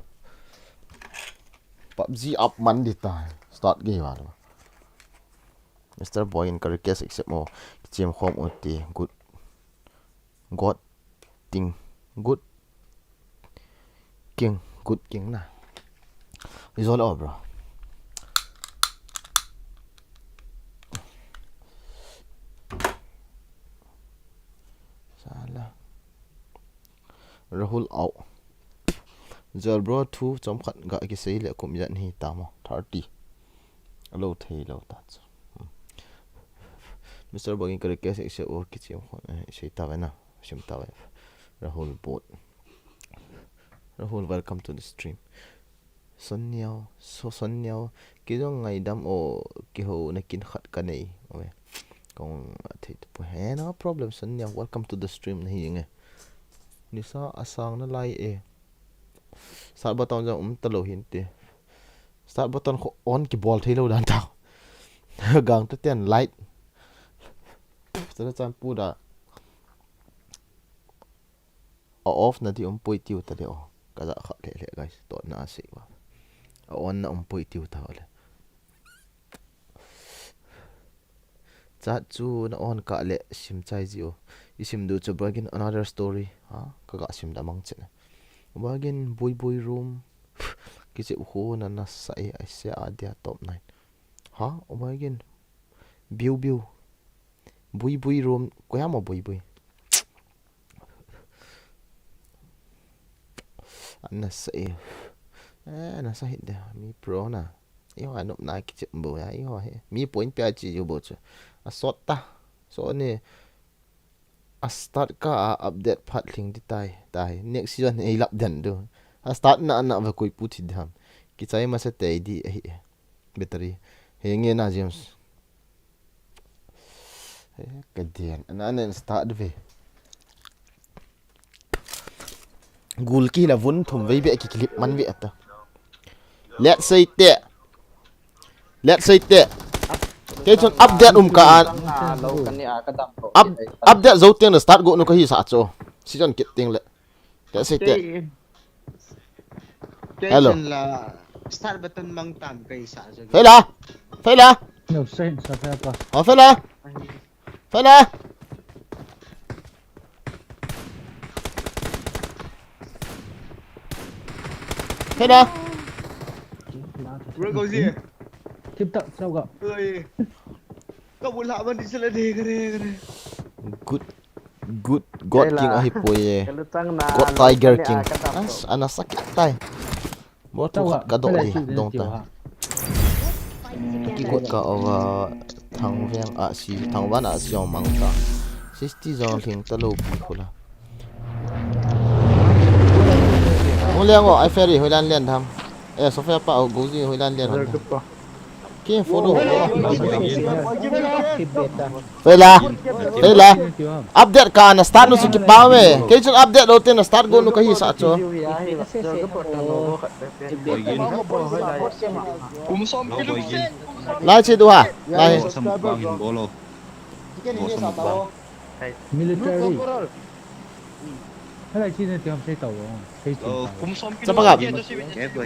PUBG up man di ta. Start ge va lo. Mister Boy in ka request accept mo. Chem khom o ti. Good. God. Ting. Good. King. Good king na. Is all over, bro. Sala. Rahul out. Zel bro, thu chomkhat ga kisei le kum ijat hi tamo. Thirty. Alo thei lo ta chu. Hmm. Mister Bangin ka request accept o kichim khon, eh, sei ta ve na. Sim ta ve. Rahul Bot. Rahul, welcome to the stream. Soniao, so Soniao, kijong ngaidam o, kiho na kin khat ka nei. Ove. Kong thei tu po. Eh, no problem, Soniao. Welcome to the stream na hi nge. Nisa asang na lai e. Start button jong um ta lo hin te. Start button kho on kibol thei lo dan ta. Gang ta ten light. Tala chan pu da. A off na di um poi tiu ta le o. Ka ja kha le le, guys. To na se wa. A on na um poi tiu ta le. Chat chu na on kah le sim chai ji o. I sim du chu Bagin another story. Ha, ka ga sim da mang chen. Bagin bui bui room. Kiche u ho na na sa e, I say a dia top nine. Ha, Bagin. Biu biu. Bui bui room. Ko ya mo bui bui. Ana sa e. Eh, na sa hit de. Mi pro na. Iho a nop na kichim bo ya, iho he. Mi point pia chi ju bo chu. A sot ta. So ni. A start ka a update phat ling di tai. Tai. Next season ei lap den du. A start na na va koi pu thi dam. Kichai ma sa te di ahi. Battery. He nge na James. Eh, ka dian. Ana ana start ve. Gul kila vun thum vei beh ki clip man beh ta. Let's say te. Let's say te. Kei chun update um ka an. Lo ka ni a ka dam ko. Up, update zo teng na start go nu ka hi sa chu. Season kit teng le. Let's say te. Hello. Start button mang tam kai sa chu. Fela. Fela. No, say, sa pa pa. Oh, Fela. Fela. Fela. Bro, kau si. Tip tak, sao ka. Oi. Kau bula ban di sila de kare kare. Good. Good. God King ahi poi e. Ka lutang na. God Tiger King. As, ana sakit tai. Bo tu khat ka doh di dong ta. Ki got ka over Thangveng a si, Thangvan a si ong mang ta. Sixty zong hling ta lo pi khula. Ong liang o, ai ferry hoilan lian tham. Eh, Sophia pa o gozi hoilan lian tham. Ki follow. Fela. Fela. Update ka na start nu si kipa me. Kei chun update lo te na start go nu ka hi sa chu. Lai chi du ha. Lai. Military. Helai chi ne ti ham sei tau. Sei chi. Chapa ka.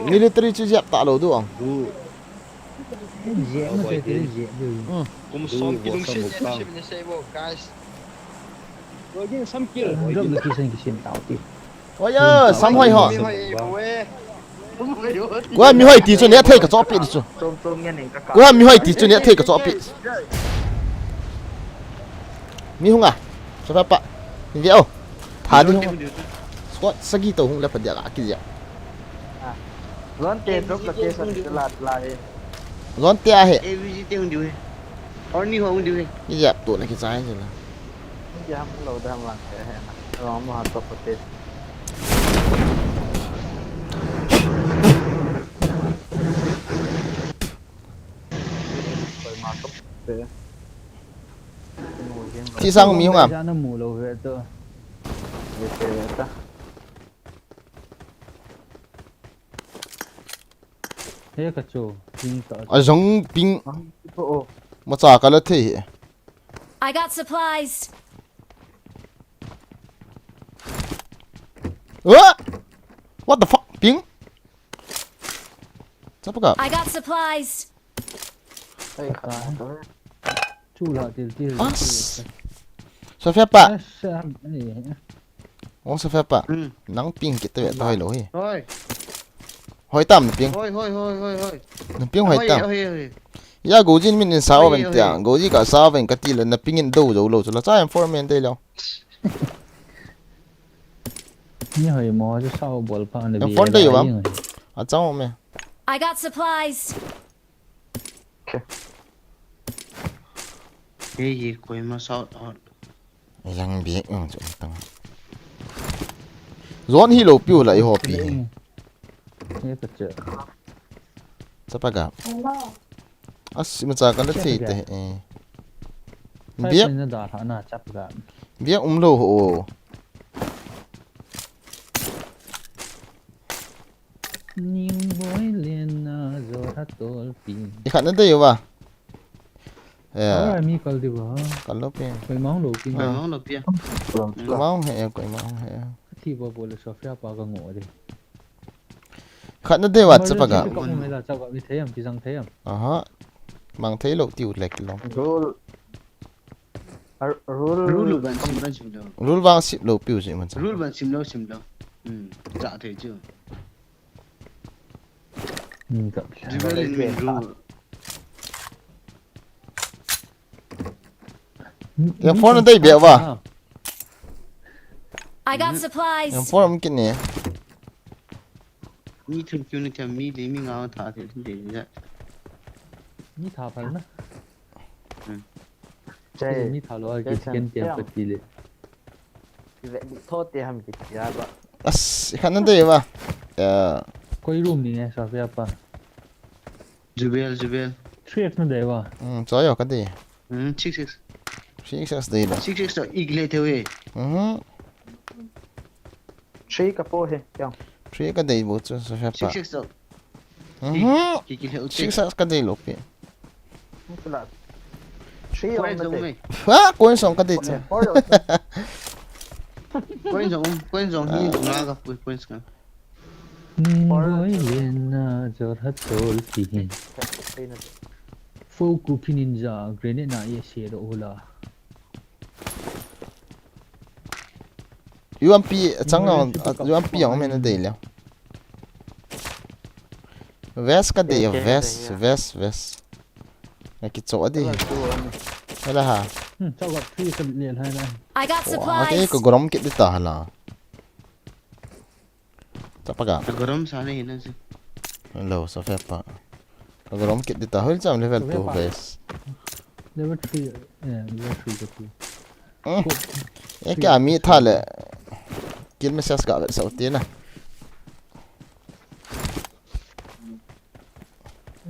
Military chi jep ta lo du ang. Jep ma sei te jep du. Kum som kilungset jep se ne sei bo guys. Drop location kisim tau ti. Oya, sam hoi ho. Mi hoi e bo e. Ko mi hoi ti chu ne thei ka chopi chu. Tom tom ngen ning ka ka. Ko mi hoi ti chu ne thei ka chopi. Mi hunga. Sa pa pa. Ni o. Tha di. Squad sagi to hung le pa dia la ki ja. Zon te drop location te la la he. Zon te a he. A V G te hung diu he. Or ni ho hung diu he. Ki ja to na ki chai je la. Jam lo da ma ke he na. Ro mo ha to ko te. Koi ma to te. Ti sang mi hunga. Ja na mu lo ve to. Ye te ve ta. He ka chu. Ping ka. A zong ping. Oh. Ma cha ka la thei he. I got supplies. What? What the fuck? Ping? Chapa ka. I got supplies. Ai ka. Chu la til til. As. Sa fe pa. As. Ni. Ong sa fe pa. Nang ping kit ve ta hoi lo hi. Hoi. Hoi tam ping. Hoi hoi hoi hoi hoi. Nang ping hoi tam. Hoi hoi. Ya go jin min in sao ven tia. Go ji ka sao ven ka ti le na ping in do zo lo chu la cha em for men dei lo. Ni hoi mo chu sao bol pa ne. Em phone dei yo bam. A chang me. I got supplies. Hey, ye koi ma sao hot. Yang bi ang chu tang. Zon hi lo piu la i hopi. Ye ka che. Chapa ga. As ma cha ka la thei te e. Biak Biak na da tha na chap ga. Biak um lo ho. Ning boi len na zo tha tol pi. I khat na dei yo ba. Ya. Ai mi kal di ba. Kal lo pe. Koi mang lo pi. Koi mang lo pia. Koi mang he, koi mang he. Thi ba bol Sophia pa ka ngo de. Khat na dei wa chapa ga. Ka mo me la chapa mi thei am ki jang thei am. Aha. Mang thei lo tiu lek lo. Rule. Ar- Rule. Rule ban sim ban sim lo. Rule vang sip lo piu si man cha. Rule ban sim lo sim lo. Hmm. Cha thei chu. Hmm, ka. Jibel in min rule. Ya phone dei be wa. I got supplies. Yang form kin ne. Mi thum kyu ni tham mi le mi nga tha thei thei ya. Mi tha phal na. Che. Mi tha lo a ki ken tiam pa ti le. Ve di tho te ham ki tia ba. As, i khat na dei wa. Ya. Koi room ni ne Sophia pa. Jubel Jubel. Three X na dei wa. Hmm, cho yo ka dei. Hmm, six six. Six six dei lo. Six six to igle the we. Mhm. Three ka po he, yang. Three ka dei bu chu, so fe pa. Six six so. Mhm. Kiki le ute. Six six ka dei lo pi. Mutla. Three Point on zong the me. Ha, coin song ka dei chu. Four on. Point zong, point zong hi nga ka point point nga. Boy lena jor hatol ki hin. Fo ku phinin ja grenade na ye se do hula. U M P chang na, U M P ang me na dei le. Vest ka dei, vest, vest, vest. Na ki cho dei. Ela ha. Hmm, chau ka three ka le hai na. I got Wa ke ko supplies. Gorom kit di ta hala. Chapa ka. Gorom sa ne hin si. Lo, so fe pa. Ka Gorom kit di ta hol cham level two vest. Level three, eh, level three ka tu. Eh, kya mi tha le. Kill message ka vet sa uti na.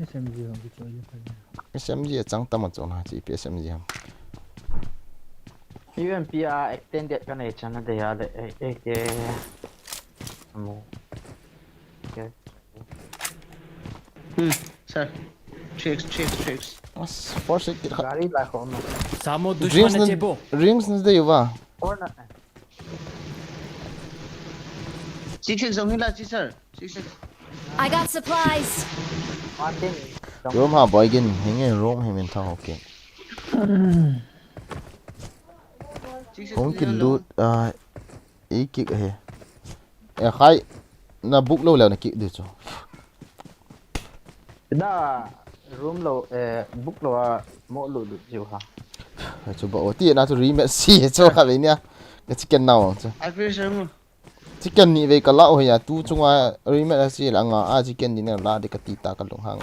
S M G hong ki choi ye. S M G a chang tam a chong ha, chi P S M G ham. U M P a extended ka nei chan na de ya le. Eh, eh, ke. Amo. Ke. Hmm, sir. Tricks, tricks, tricks. As force kit kha. Gari la ko no. Samo Drinks dushman na, na chebo. Drinks na dei va. Corner. Six six zong hi la si sir. Six six. I got supplies. Martin. Room ha boy gin, hinge room hi min thang okay. Six six. Kong ki loot, ah, i kick he. Eh, khai, na book lo le na kick di chu. Da room lo, eh, book lo a mo lu lu jiu ha. Chu ba o ti na chu rematch si chu kha ve nia. Ka chicken now chu. I feel sir mo. Chicken ni ve ka la o ya tu chunga rematch si la nga a chicken ni na la de ka ti ta ka lung hang.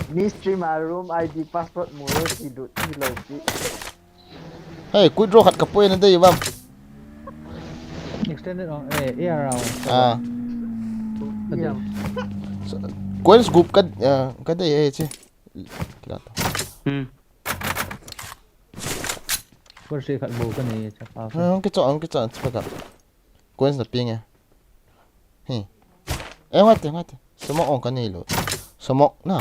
Mi stream a room I D password mo lo si du ti lo ti. Hey, quick draw khat ka poi na dei va. Extended on, eh, A R round. Ah, Ka dei. coins group ka, ah, ka dei eh chi. Kila ta. Hmm. First khat bo ka nei chapa. Ah, ang kicho, ang kicho, chi pa ka. Coins na ping eh. Hi. Eh, what the, what the? Smoke on ka nei lo. Smoke na.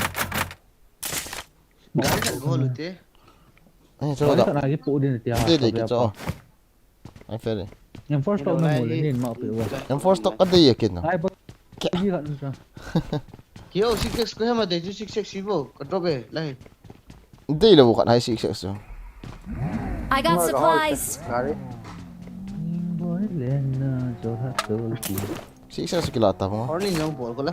Gari khat go lu te. Eh, Chapa cho da. Ka na ki pu din tia. Dei dei kicho. Ai fe le. Yang first to na mo le nin ma pe wa. Yang force to ka dei ya kin na. Ai ba. Ki khat sa. Yo, six six ko hema de ju six six si bo. Ka drop eh, lai. Dei lo khat hai six six so. I got supplies. Gari. Boy lena jor hatol ki. Six six kila ta mo. Orni jong bol ko la.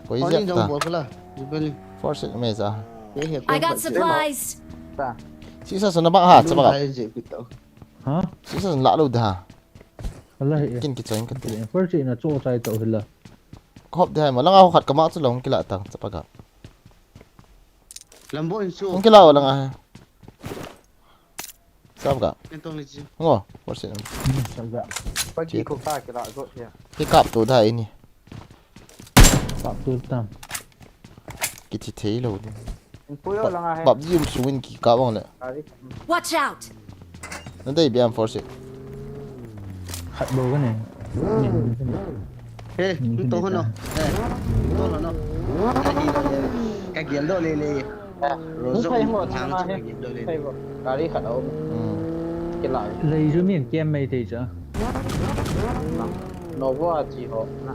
Koi Orni je jong ta. Bol ko la. Jubeli. Force me ja. Ye he. I got supplies. Ta. Six six na ba ha, cha ba. Ai je pito. Ha? Six six la lo da. Wallahi. Kin kicho in ka ti. First na cho chai to hila. Khop de hai ma langa ho khat ka ma chu long kila ta cha pa ka. Lambo in su. Hung kila langa hai. Sab ka. Ken tong le ji. Ngo, por se. Chapa. Pagi ko ka kila go ya. Ki kap to da ini. Pap tu tam. Ki thi thei lo din. Puyo langa hai. Bap ji um suin ki kap ang le. Gari. Watch out. Na dei biam force. Khat bo ka ne. He, to ho no. He, to ho no. Ka gel do le le. Rozo. Ka gel do le le. Gari khat a um. Hmm. Kila. Lei ju min kem mai thei cha. Novo a chi ho na.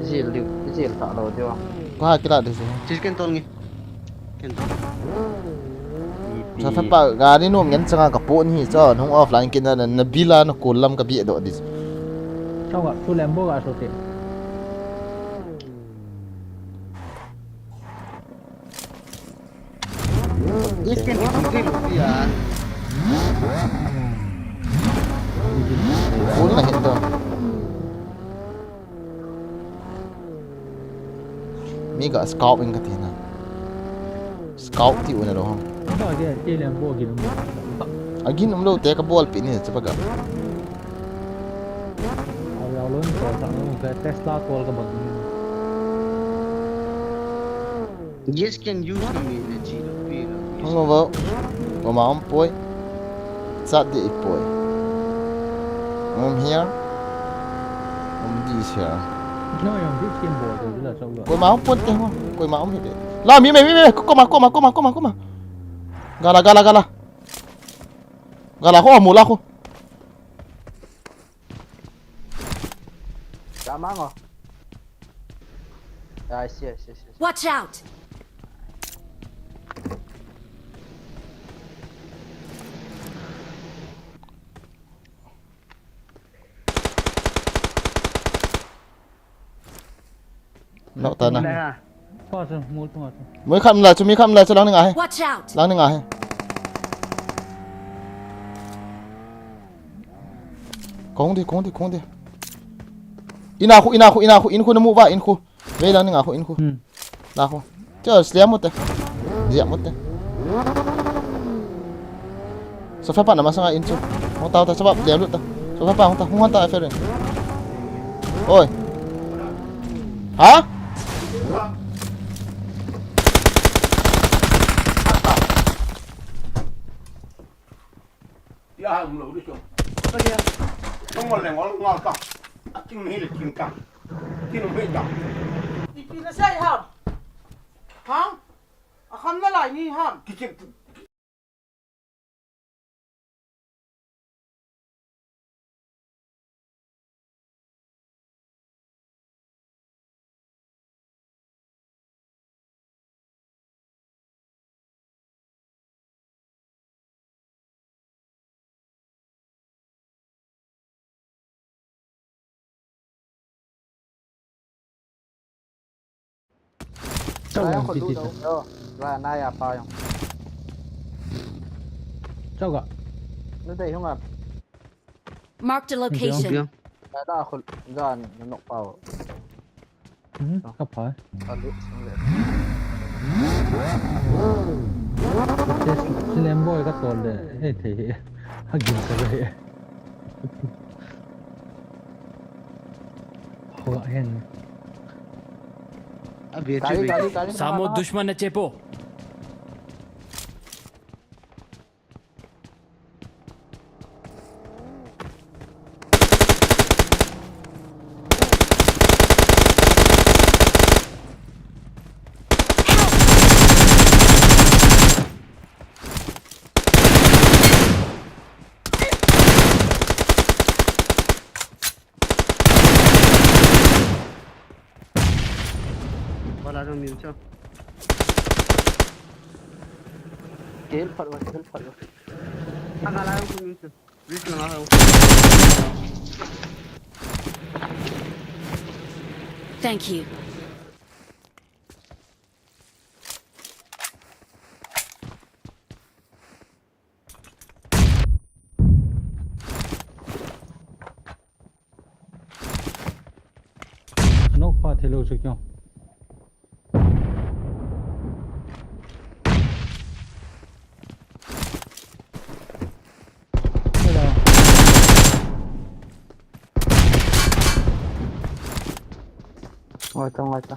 Zil diu, zil ta lo diu. Ko ha kila de se. Chi ken tol nge. Ken tol. Sa fa pa gari nom ngen changa ka po ni cha nung offline kin na na bila na ko lam ka bi do dis. Chau ga tu lem bo ga so te. Iskin kitu ti lupi ya. Full na hit to. Mi ga scout in ka ti na. Scout ti una lo ham. Ba ke ke lem bo ki. Agin um lo te ka bol pi ni cha pa ga. Au ya lo ni ko ta no ke Tesla call ka bang ni. Yes, can use na mi na chi lupi lupi. Hung ba. Ko ma um poi. Chat di i poi. Um here. Um this here. No, yung this game board, yung dila sa ulo. Koima um ponte ho. Koima um hite. La, mi, mi, mi, mi. Koma, koma, koma, koma, koma. Gala, gala, gala. Gala ko, mula ko. Tama ngo. Ah, I see, I see, I see. Watch out! Nau ta na. Nai ha. Pa chu, mol tung a chu. Mui kham la chu, mi kham la chu lang ni nga he. Watch out! Lang ni nga he. Kong di, kong di, kong di. Ina khu, ina khu, ina khu, in khu na mu va, in khu. Vei lang ni nga khu in khu. Hmm. La khu. Che, sliam mut te. Ziam mut te. Sofa pa na masanga in chu. Hung tao ta, sofa liam lut ta. Sofa pa hung ta, hung han ta, Ferin. Oi. Ha? Tia ha um lou di chu. Tia. Tong ngol le ngol ngol ka. A king hi le king ka. King um hi ka. Ipi na sei ham? Hang? A kham na lai ni ham? Kichim. Chau. Nai ang ang khut ti lu ti dong. Sa. Yo. Ra nai a pa yong. Chau ga. Nu dei hung a. Marked a location. Piang. Nai da khut ga na nok pao. Hmm, ka pha. Ka lu sung le. Te si lem boy ka tol de. He thei he. Ha gin ka he. Hua hen. Abi, gari, gari, gari, samo tengah, tengah. Dushman na chepo. Wala dong min cho. Kel phat wa, kel phat wa. Ang ala dong min cho. Risk lang ako. Thank you. Ano pa thilo su kyo. Hello. Ngai ta, ngai ta.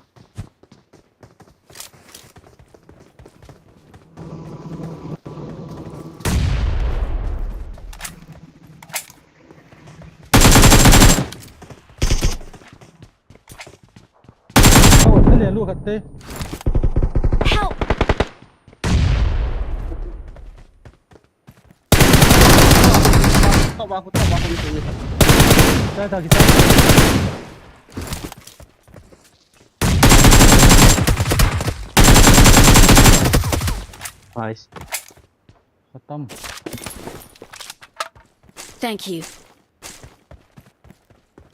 Oh, sali lu khat te. Help! Tok ba khu, tok ba khu, ni khu, ni khu. Kita, kita. Nice. Khatam. Thank you.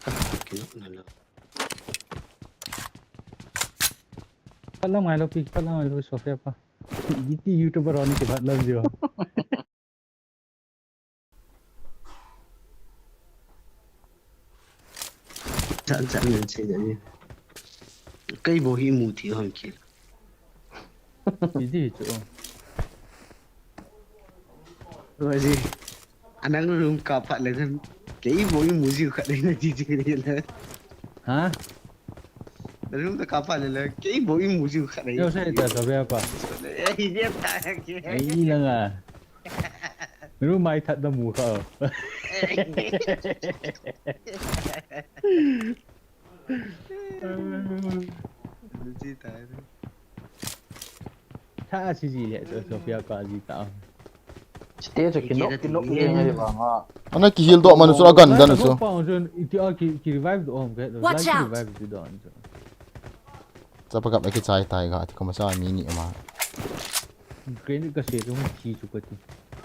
Ah, kino na lo. Palam ngai lo pi, palam ngai lo Sofia pa. Giti YouTuber hon kibat love you. Chan chan nen sei da ni. Kei bou hi mu ti hon ki. Iji chu. Roji. Anang room kap phat le kan. Kei bou hi mu ji khat le na ji ji le. Ha? Room ta kap phat le le. Kei bou hi mu ji khat le. Yo sei ta sa be pa. Eh, hi dia ta ke. Ai langa. Room mai that da mu kha. Luchi tai. Tha si ji le, so Sophia ka ji ta. Stage a kinok, kinok le ngai vanga. Ana ki heal doh manu chu agan dan chu. Iti a ki, ki revive doh om ke. Watch out! Revive ji doh chu. Chapa kap ki chai tai ga, ti ko ma sa mi ni ma. Grenade ka se chung chi chu ka ti.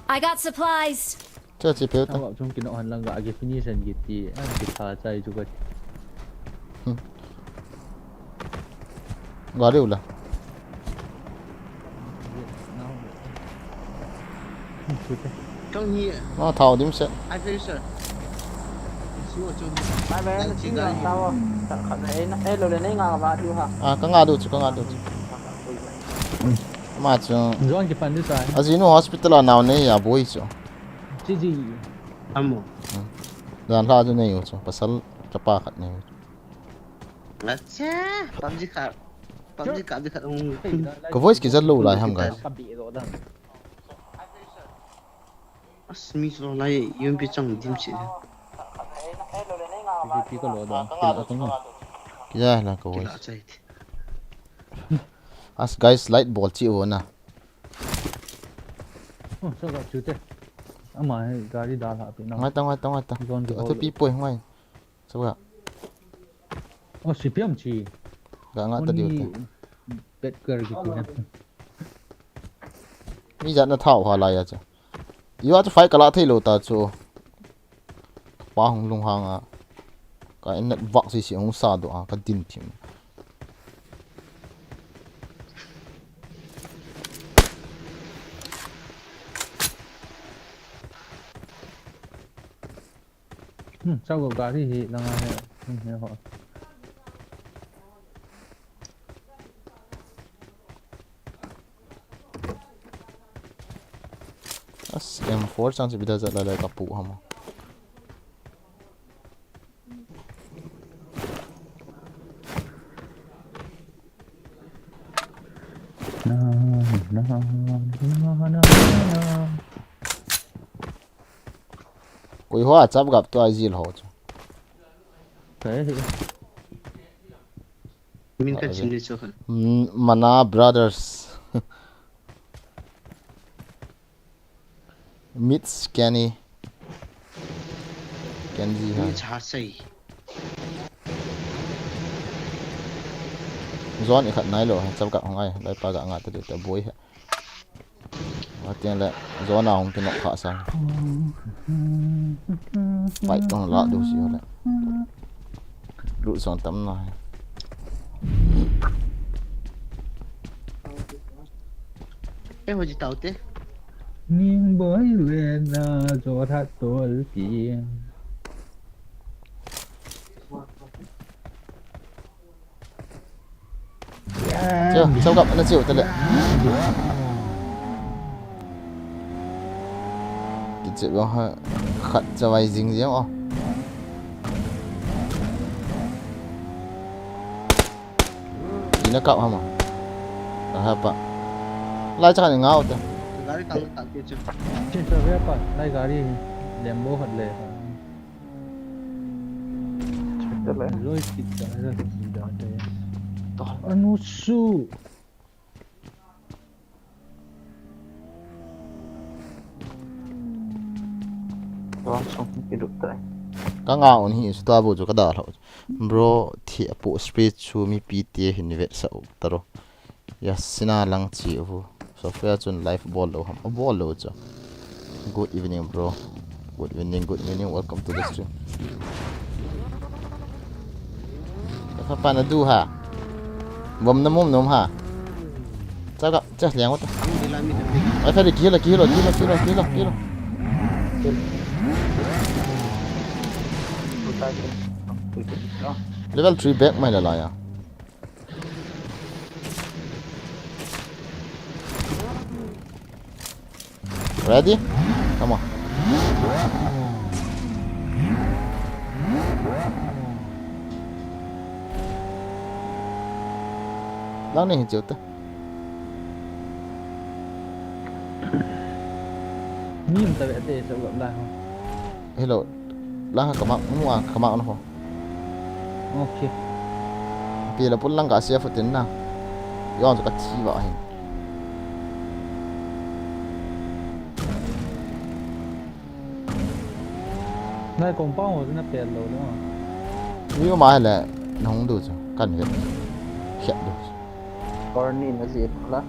I got supplies. Cha chi pe ta. Awa chung kinok han lang ga, ki finish an ki ti. An ki tha chai chu ka ti. Hmm. Ga deu la. Kang hi. Ma thao dim se. Ai fe sir. Su chu. Bye bye, na chi ga ta wa. Ta kha na e na e lo le nei nga ba diu ha. Ah, ka nga diu chu, ka nga diu chu. Ma chu. Zon ki pan di sai. Ajinu hospital a nao nei a boi chu. Chi ji. Amo. Hmm. Dan hla chu nei u chu. Pasal chapa khat nei u chu. Acha, PUBG kha. PUBG kha di khat. Ka voice ki jat lo lai ham, guys. Ka bi ro dan. As mi lo lai U M P chang dim si. Pi ka lo da. Ki la tong. Ki ja la ka voice. As guys, light bol chi u na. Oh, so ga chu te. Ama he gari da la pi na. Ngai ta, ngai ta, ngai ta. Atu pi poi ngai. Chua. Oh, C P M chi. Ga nga ta diu ta. Only pet kar ki tu hai. Mi jat na thao ha la ya cha. Yu a cha fight ka la thei lo ta chu. Pa hung lung hang a. Ka in net vak si si hung sa do a ka din thim. Hmm, sao ko gari hi langa he, hmm, he ho. As M four chang si bida jat la la ka pu hama. Na, na, na, na, na. Koi ho a chap gap to a jil ho chu. Kahe. Min ka chim ni chu kha. Mm, Mana Brothers. Mitch Kenny. Kenji ha. Mitch ha sei. Zon i khat nai lo, chap gap hung ai, lai pa ga nga ta de ta boi ha. Atiang le, zona hung kinok kha sang. Fight tong la du si le. Lu zon tam na. E ho ji tau te. Ning boi le na zo tha tol ti. Chau, chau gap na cheu ta le. Ki cheu ha khat cha vai jing jing o. Ki na kap ha ma. Ka ha pa. Lai cha ni ngau ta. Gari kang ta ke chu. Che sa ve pa, lai gari Lambo khat le. Chutale. Roi kit da, roi kit da te. To. Anu su. Roi song ki duk tai. Ka nga un hi su ta bu chu ka da lo. Bro, thi apo speech chu mi pi te hin vet sa u ta ro. Yes, sina lang chi u. Software chun live bol lo ham. Bol lo chu. Good evening, bro. Good evening, good evening. Welcome to the stream. Ka fa pa na du ha. Bom na mom nom ha. Cha ka, cha liang wa ta. Ai fa de kilo, kilo, kilo, kilo, kilo, kilo. Level three back mai la la ya. Ready? Come on. Lang ni hin chiu ta. Ni um ta ve te, so gap lai ho. Hello. Lang ha kamak, mu a kamak na ho. Okay. Pi la pun lang ka sia futin na. Yon ka chi ba hin. Nai compound ho na pel lo lo. Wi ma le nong du chu kan he. Khet du. Corny na ji phala.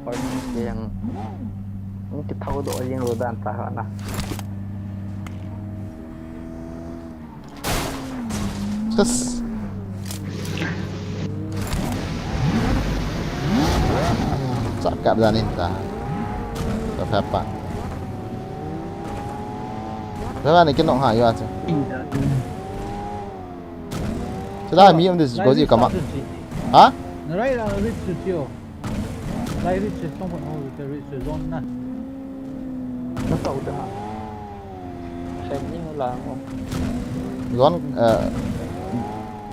Corny jeng. Nung kithau do jeng lo dan ta ha na. Sus. Sa kap dan in ta. Ka fa pa. Ka ba ni kinong ha yo a chu. Sila mi um this goji kama. Ha? Na rai la rit chu tio. Lai rit chu tong ho rit chu zone na. Na tau da. Sem ni ho la mo. Zone, eh,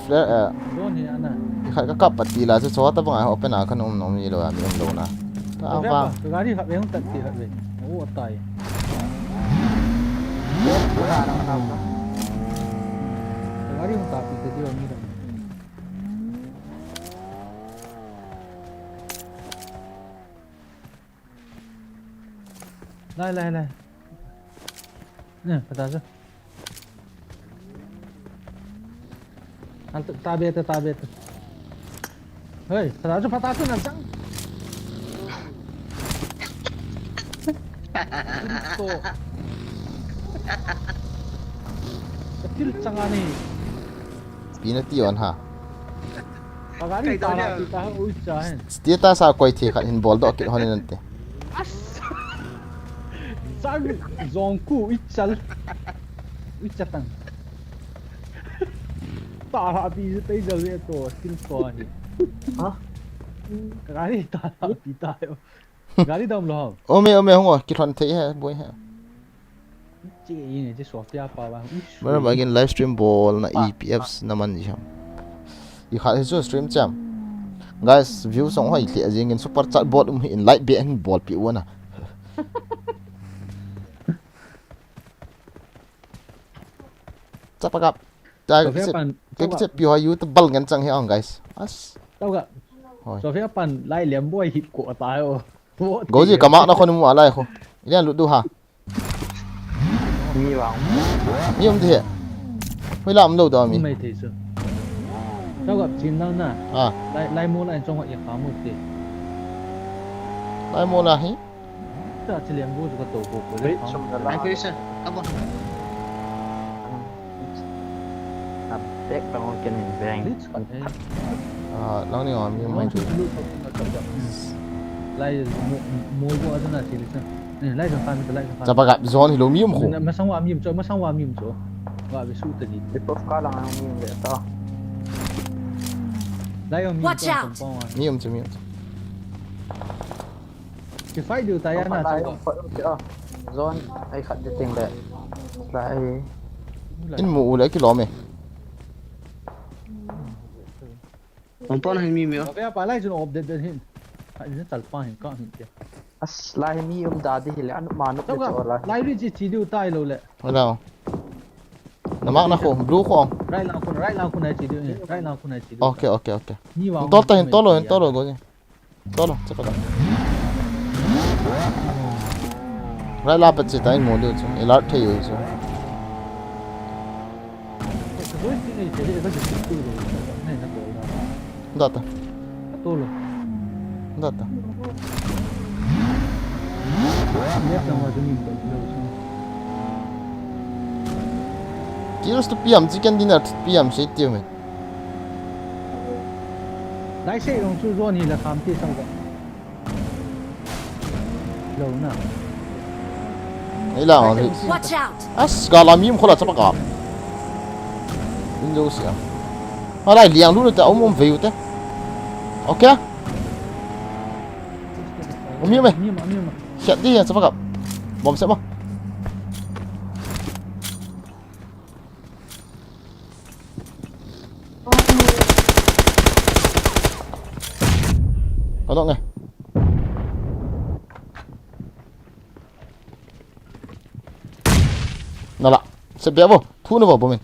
flare, eh. Zone hi ana. Khat ka kap pat ti la chu chota bang a open a kan um nom ni lo a mi um lo na. Ta va. Ka gari khat ve hung tat ti khat ve. O tai. Ka gari hung tat ti ti mi lo. Lai, lai, lai. Nè, phatah chu. Al ta, ta be ta, ta be ta. Hei, phatah chu, phatah chu na chang. Ko. Ka thil chang ani. Pi na ti on ha. Ka gari ta la, pi ta ha, ui cha hen. Status a koi the khat hin bol doh kit hon in ante. As. Zang zong ku ui chal. Ui cha tang. Ta la pi se tei jal ve to, sil to hi. Ha? Ka gari ta la pi ta yo. Gari dam lo. Ome, ome, hung o, kilhon thei he, boi he. Che ine, che Sofia pa ba. Ish. Mara ba gin live stream bol na E P Fs na man jam. I khat hi chu stream cham. Guys, view song hoi thei jing in super chat bol um hi in like be hin bol pi u na. Chapa kap. Chapa kap. Sofia pan, ke chapa. Che pi hoi YouTube bal ngan chang hi ang, guys. As. Chapa kap. Hoi. Sofia pan lai liam boi hip ko ta yo. Goji kama na khon mu alai kho. Ilian lut du ha. Mi vang. Mi um ti he. Hoi lam lo da mi. Mai thei su. Tao gap chin nang na. Ah. Lai, lai mo lai chong ya kha mo ti. Lai mo la hi. Ta chi liam bu ka to ko ko le. Wait, some of the lai last. Kai sa. Come on. Na back down ken in bang. Let's go. Ah, lang ni mi mai chu. Lai mo, mo bu a na chi le sa. Eh, lai jong khan, lai jong khan. Chapa kap zone hi lo mi um kho. Ma, masang wa mi um chu, masang wa mi um chu. Wa be su ta ni. Report ka lang mi um le ta. Lai jong mi um. Watch out. Mi um chu, mi um chu. Ki fight diu ta ya na. Lai jong fight um chu. Zone ai khat de ting le. Lai. In mu u le ki lo me. Compound hin mi mi o. Ka pa lai chun op det det hin. Hai ni tal pa hin ka hin te. As lai mi um da di hi le an ma nu. Chau ka. Lai ri chi chi diu tai lo le. Hello. Na mak na kho, blue kho. Right lang khun, right lang khun ai chi diu ni. Right lang khun ai chi diu. Okay, okay, okay. Ni wa. Tol ta hin, tol lo hin, tol lo go ni. Tol lo, chapa ta. Right la pa chi ta in mo diu chu. Alert thei u chu. Data. Data. Kills to P M, chicken dinner to P M, sei tiu me. Lai sei long chu zone hi la kham ti sang ba. Lo na. Ei la, ei. Watch out. As, ga la mi um kho la chapa ka. In jo sia. Alai liang lu ta um um vei u te. Okay. Um mi me. Mi ma, mi ma. Siat di ya chapa ka. Bom se ma. Ka dong e. Nala. Sepe vo. Thu na vo bomin.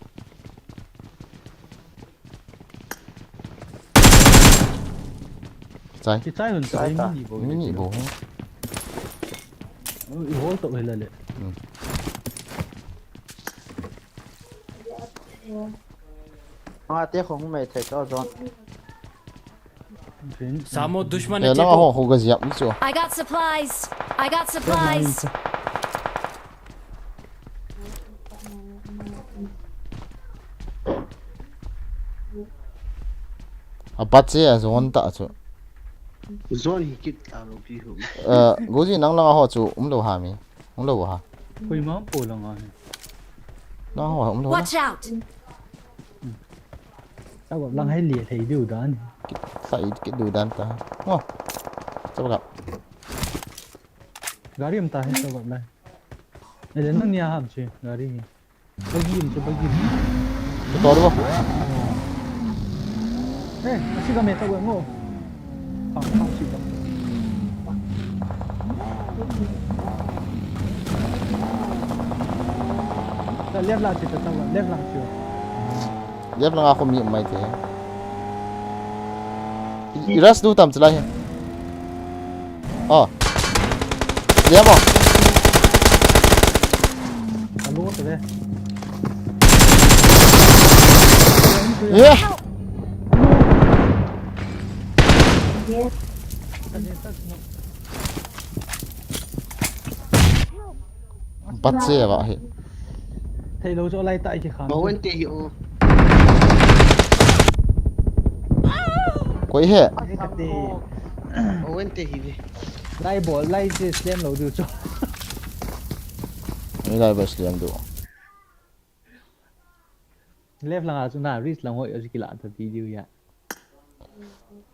Chai. Kichai hun ta, Chai ta. Mini vo. I hol to hela le. Hmm. Nga te khong mai thei to zon. Pin. सामो दुश्मन Eh, ने lang चेपो ho, ho ga ziap ni chu. I got supplies. I got supplies. A bat che a zon ta chu. Zon hi kit ta lo pi ho. Eh, Goji nang lang ho chu um lo ha mi. Um lo ha. Koima po lang a. Lang ho um lo. Ha. Watch out! Tawap lang hai liat thei diu dan. Sai kit diu dan ta. Oh. Chapa ka. Gari um ta hai tawap lai. Ele nang nia ham chi gari hi. Bagi um chi bagi. Chu to ro. Eh, asi ka me tawap ngo. Pang pang si ba. Ta left la chi ta tawap left la chi. Left lang a khu mi um mai te. I rush diu tam chu lai hi. Oh. Left mo. Alo ta le. Yeah. Bat che va hi. Thei lo chu lai ta ki khan. Owen te hi o. Koi he. Ai ka te. Owen te hi ve. Lai bol lai che slam lo diu chu. Ni lai ba slam diu. Left lang a chu na risk lang hoi a chu kila ta video ya.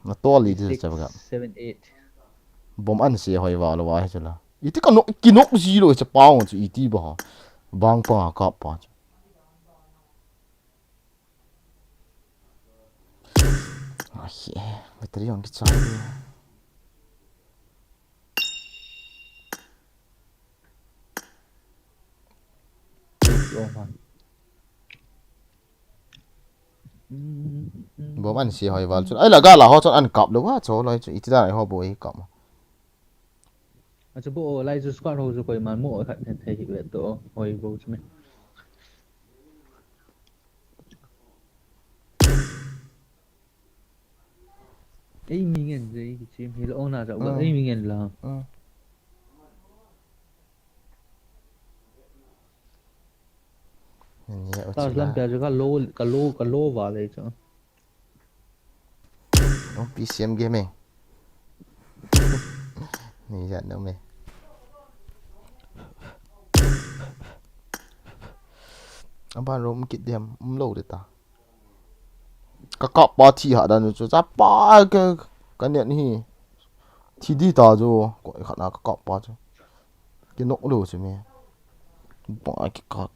Na to li di chapa ka. Seven eight. Bom an se hoi va lo wa he chu la. Iti ka nok ki nok ji lo che pa chu iti ba. Bang pa kap pa chu. Ai, battery on ki chai. Bom an se hoi val chun. Ai la ga la ho chun an kap lo wa cho loi chu iti da ho bo i kap. Achu bo lai chu squad ho chu koiman mu khat thei thei hi ve to hoi bo chu me. Ei mi ngen je ki chim hi lo na ja ba ei mi ngen la. Ni o Ta chi lam la. Pia chu ka lo ka lo ka lo va le chu. No P C M game. Ni ja no me. Aban room kit dem um lo de ta. Ka kap pa thi ha dan chu cha pa ka ka net hi. Thi di ta chu ko khat na ka kap pa chu. Ki nok lo chu me. Ba ki kap.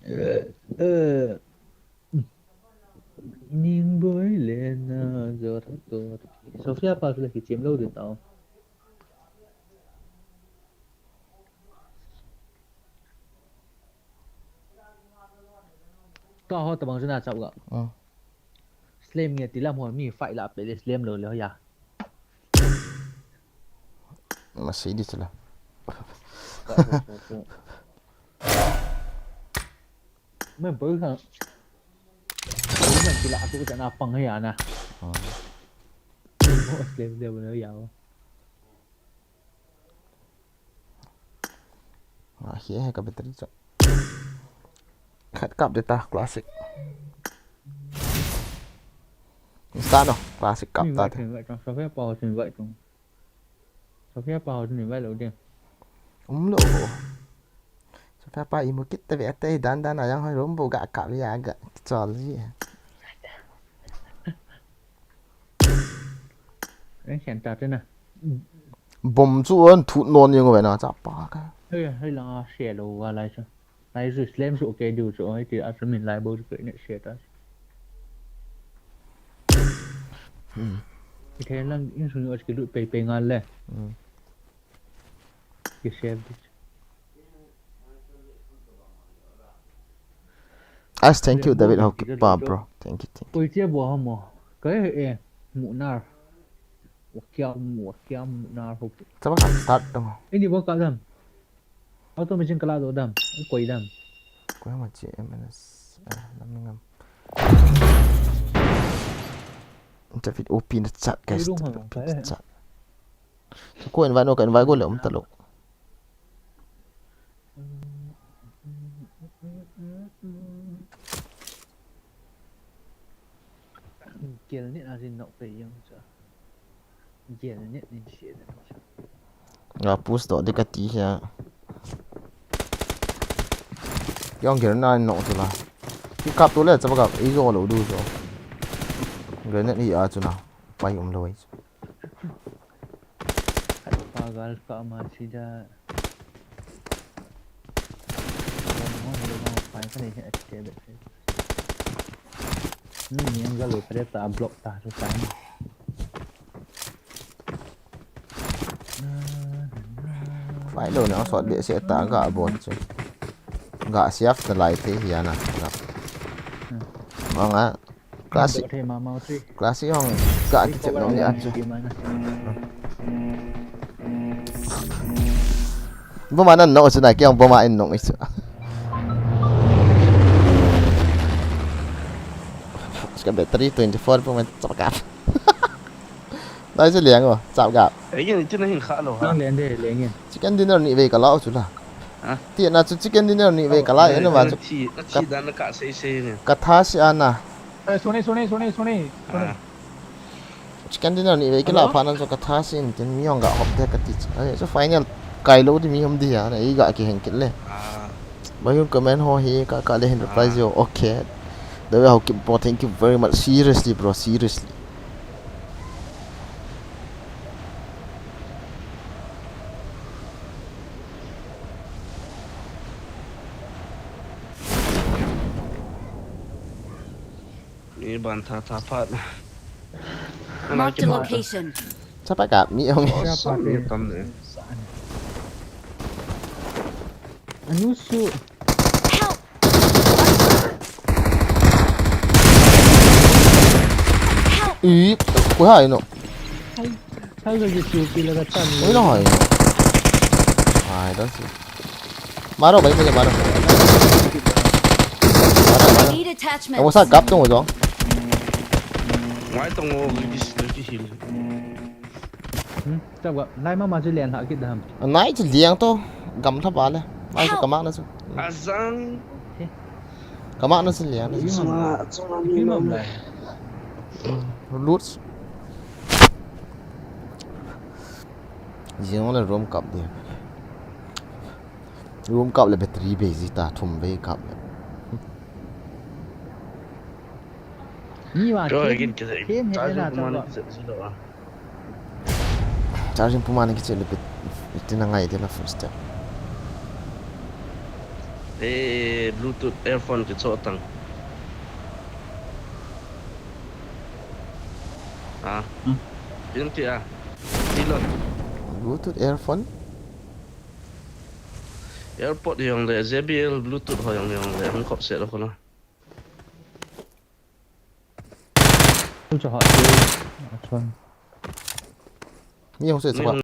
Eh, eh. Ning boi le na jo tha to. Sofia pa chu le ki chim lo de ta. Ta ho ta bang chu na chap ga. Mm. Slam nge ti lam ho mi fight la pe le slam lo le ho ya. Ma sei di chu la. Men boi kha. Boi men ti la tu cha na pang he ana. Mm. Bo slam le bo ya. Ah, hi he ka battery chu. Khat kap de ta classic. Insta no classic kap ta te. Sofia pa ho sin vai tung. Sofia pa ho sin vai lo de. Um lo ho. Sofia pa imu kit ta ve ate dan dan a yang hoi rom bo ga kap ya ga chol ji. Ren sian ta te na. Bom chu an thut non yang ve na cha pa ka. Hei hei lang a se lo ga lai chu. Lai chu slam su ke diu chu hei ti a chu min lai bo chu ke ne se ta. Ki the lang in su ni o ki lut pe pe ngal le. Mm. Ki save di. As, thank you, David Haukipa, bro. Thank you, thank you. Koi che bo ha mo. Kai he e. Munar. Wakia mu, wakia munar ho. Chapa ka start dong. Ini bo ka dam. Auto machine kala do dam. Koi dam. Koi ma che M N S. Ah, lam ngam. David O P in the chat, guys. David O P in the chat. Ko invite no, ka invite go le um talo. Gel ni na jin nok pe yang cha. Gel ni ni che de. Nga push doh ding kati hia. Jong gel na nok chu la. Ki kap tu le chapa kap. Ei jo lo du jo. Gel ni a chu na. Pai um lo ei. Pagal ka ma sida. Mo mo mo pai ka le he ate be. Ni ni ang ga lo pare ta block ta chu pai. Pai lo na sot be se ta ga bol chu. Ga siaf ta lai te hi ana. Ga. Manga. Classic. Classic hong ka kichep nom ni a chu. Boma nan no chu na ki hong boma in nong i chu. Ska battery twenty four boma chap ka. Dai chu liang o, chap ka. Ei, ni chu na hin kha lo ha. Nang len de, len in. Chicken dinner ni ve ka lau chu la. Ha? Ti na chu chicken dinner ni ve ka lai na ma chu. Chi, chi dan ka sei sei ni. Ka tha si ana. Eh, suni, suni, suni, suni, suni. Ah. Chicken dinner ni ve kila pha nan so ka tha sin tin mi hong ga hop de ka ti. Ai, so final kai lo di mi hom di ya na, i ga ki heng kit le. Ah. Ba yung comment ho hi ka, ka le hin reply jo. Okay. The way how keep, bro, thank you very much. Seriously, bro, seriously. Ni ban tha tha phat. Marked a location. Chapa ka mi hong. Oh, sam ni tam ne. Anu su. Help! Help! Ih, ko hai no. Hai, hai ga ji su ki la ka tan. Oi, no hai. Hai, dan si. Maro, bhai, mujhe maro. Maro, maro. Need attachments. Ang usa gap tung ho jo. Ngai tung ho, kisi, kisi hil. Hmm, tab ga, nai ma ma chu len ha kit dam. Nai chu liang to, gam tha ba le. Nai chu kamak na chu. Azang. Kamak na chu liang na chu. Chunga, chunga mi nom le. Loot. Jing le room kap de. Room kap le battery be ji ta, thum be kap le. Ni wa. Cho, again, kisa. Charging pumani kisa, kisa lo a. Charging pumani kisa le bit, tina ngai de la first step. Eh, Bluetooth earphone kicho tang. Ah. Hmm. Pin ti a. Ti lo. Bluetooth earphone. AirPod jong le, J B L Bluetooth ho jong le, hung kop se lo ko la. Chu hot. Achon. Mi hung se.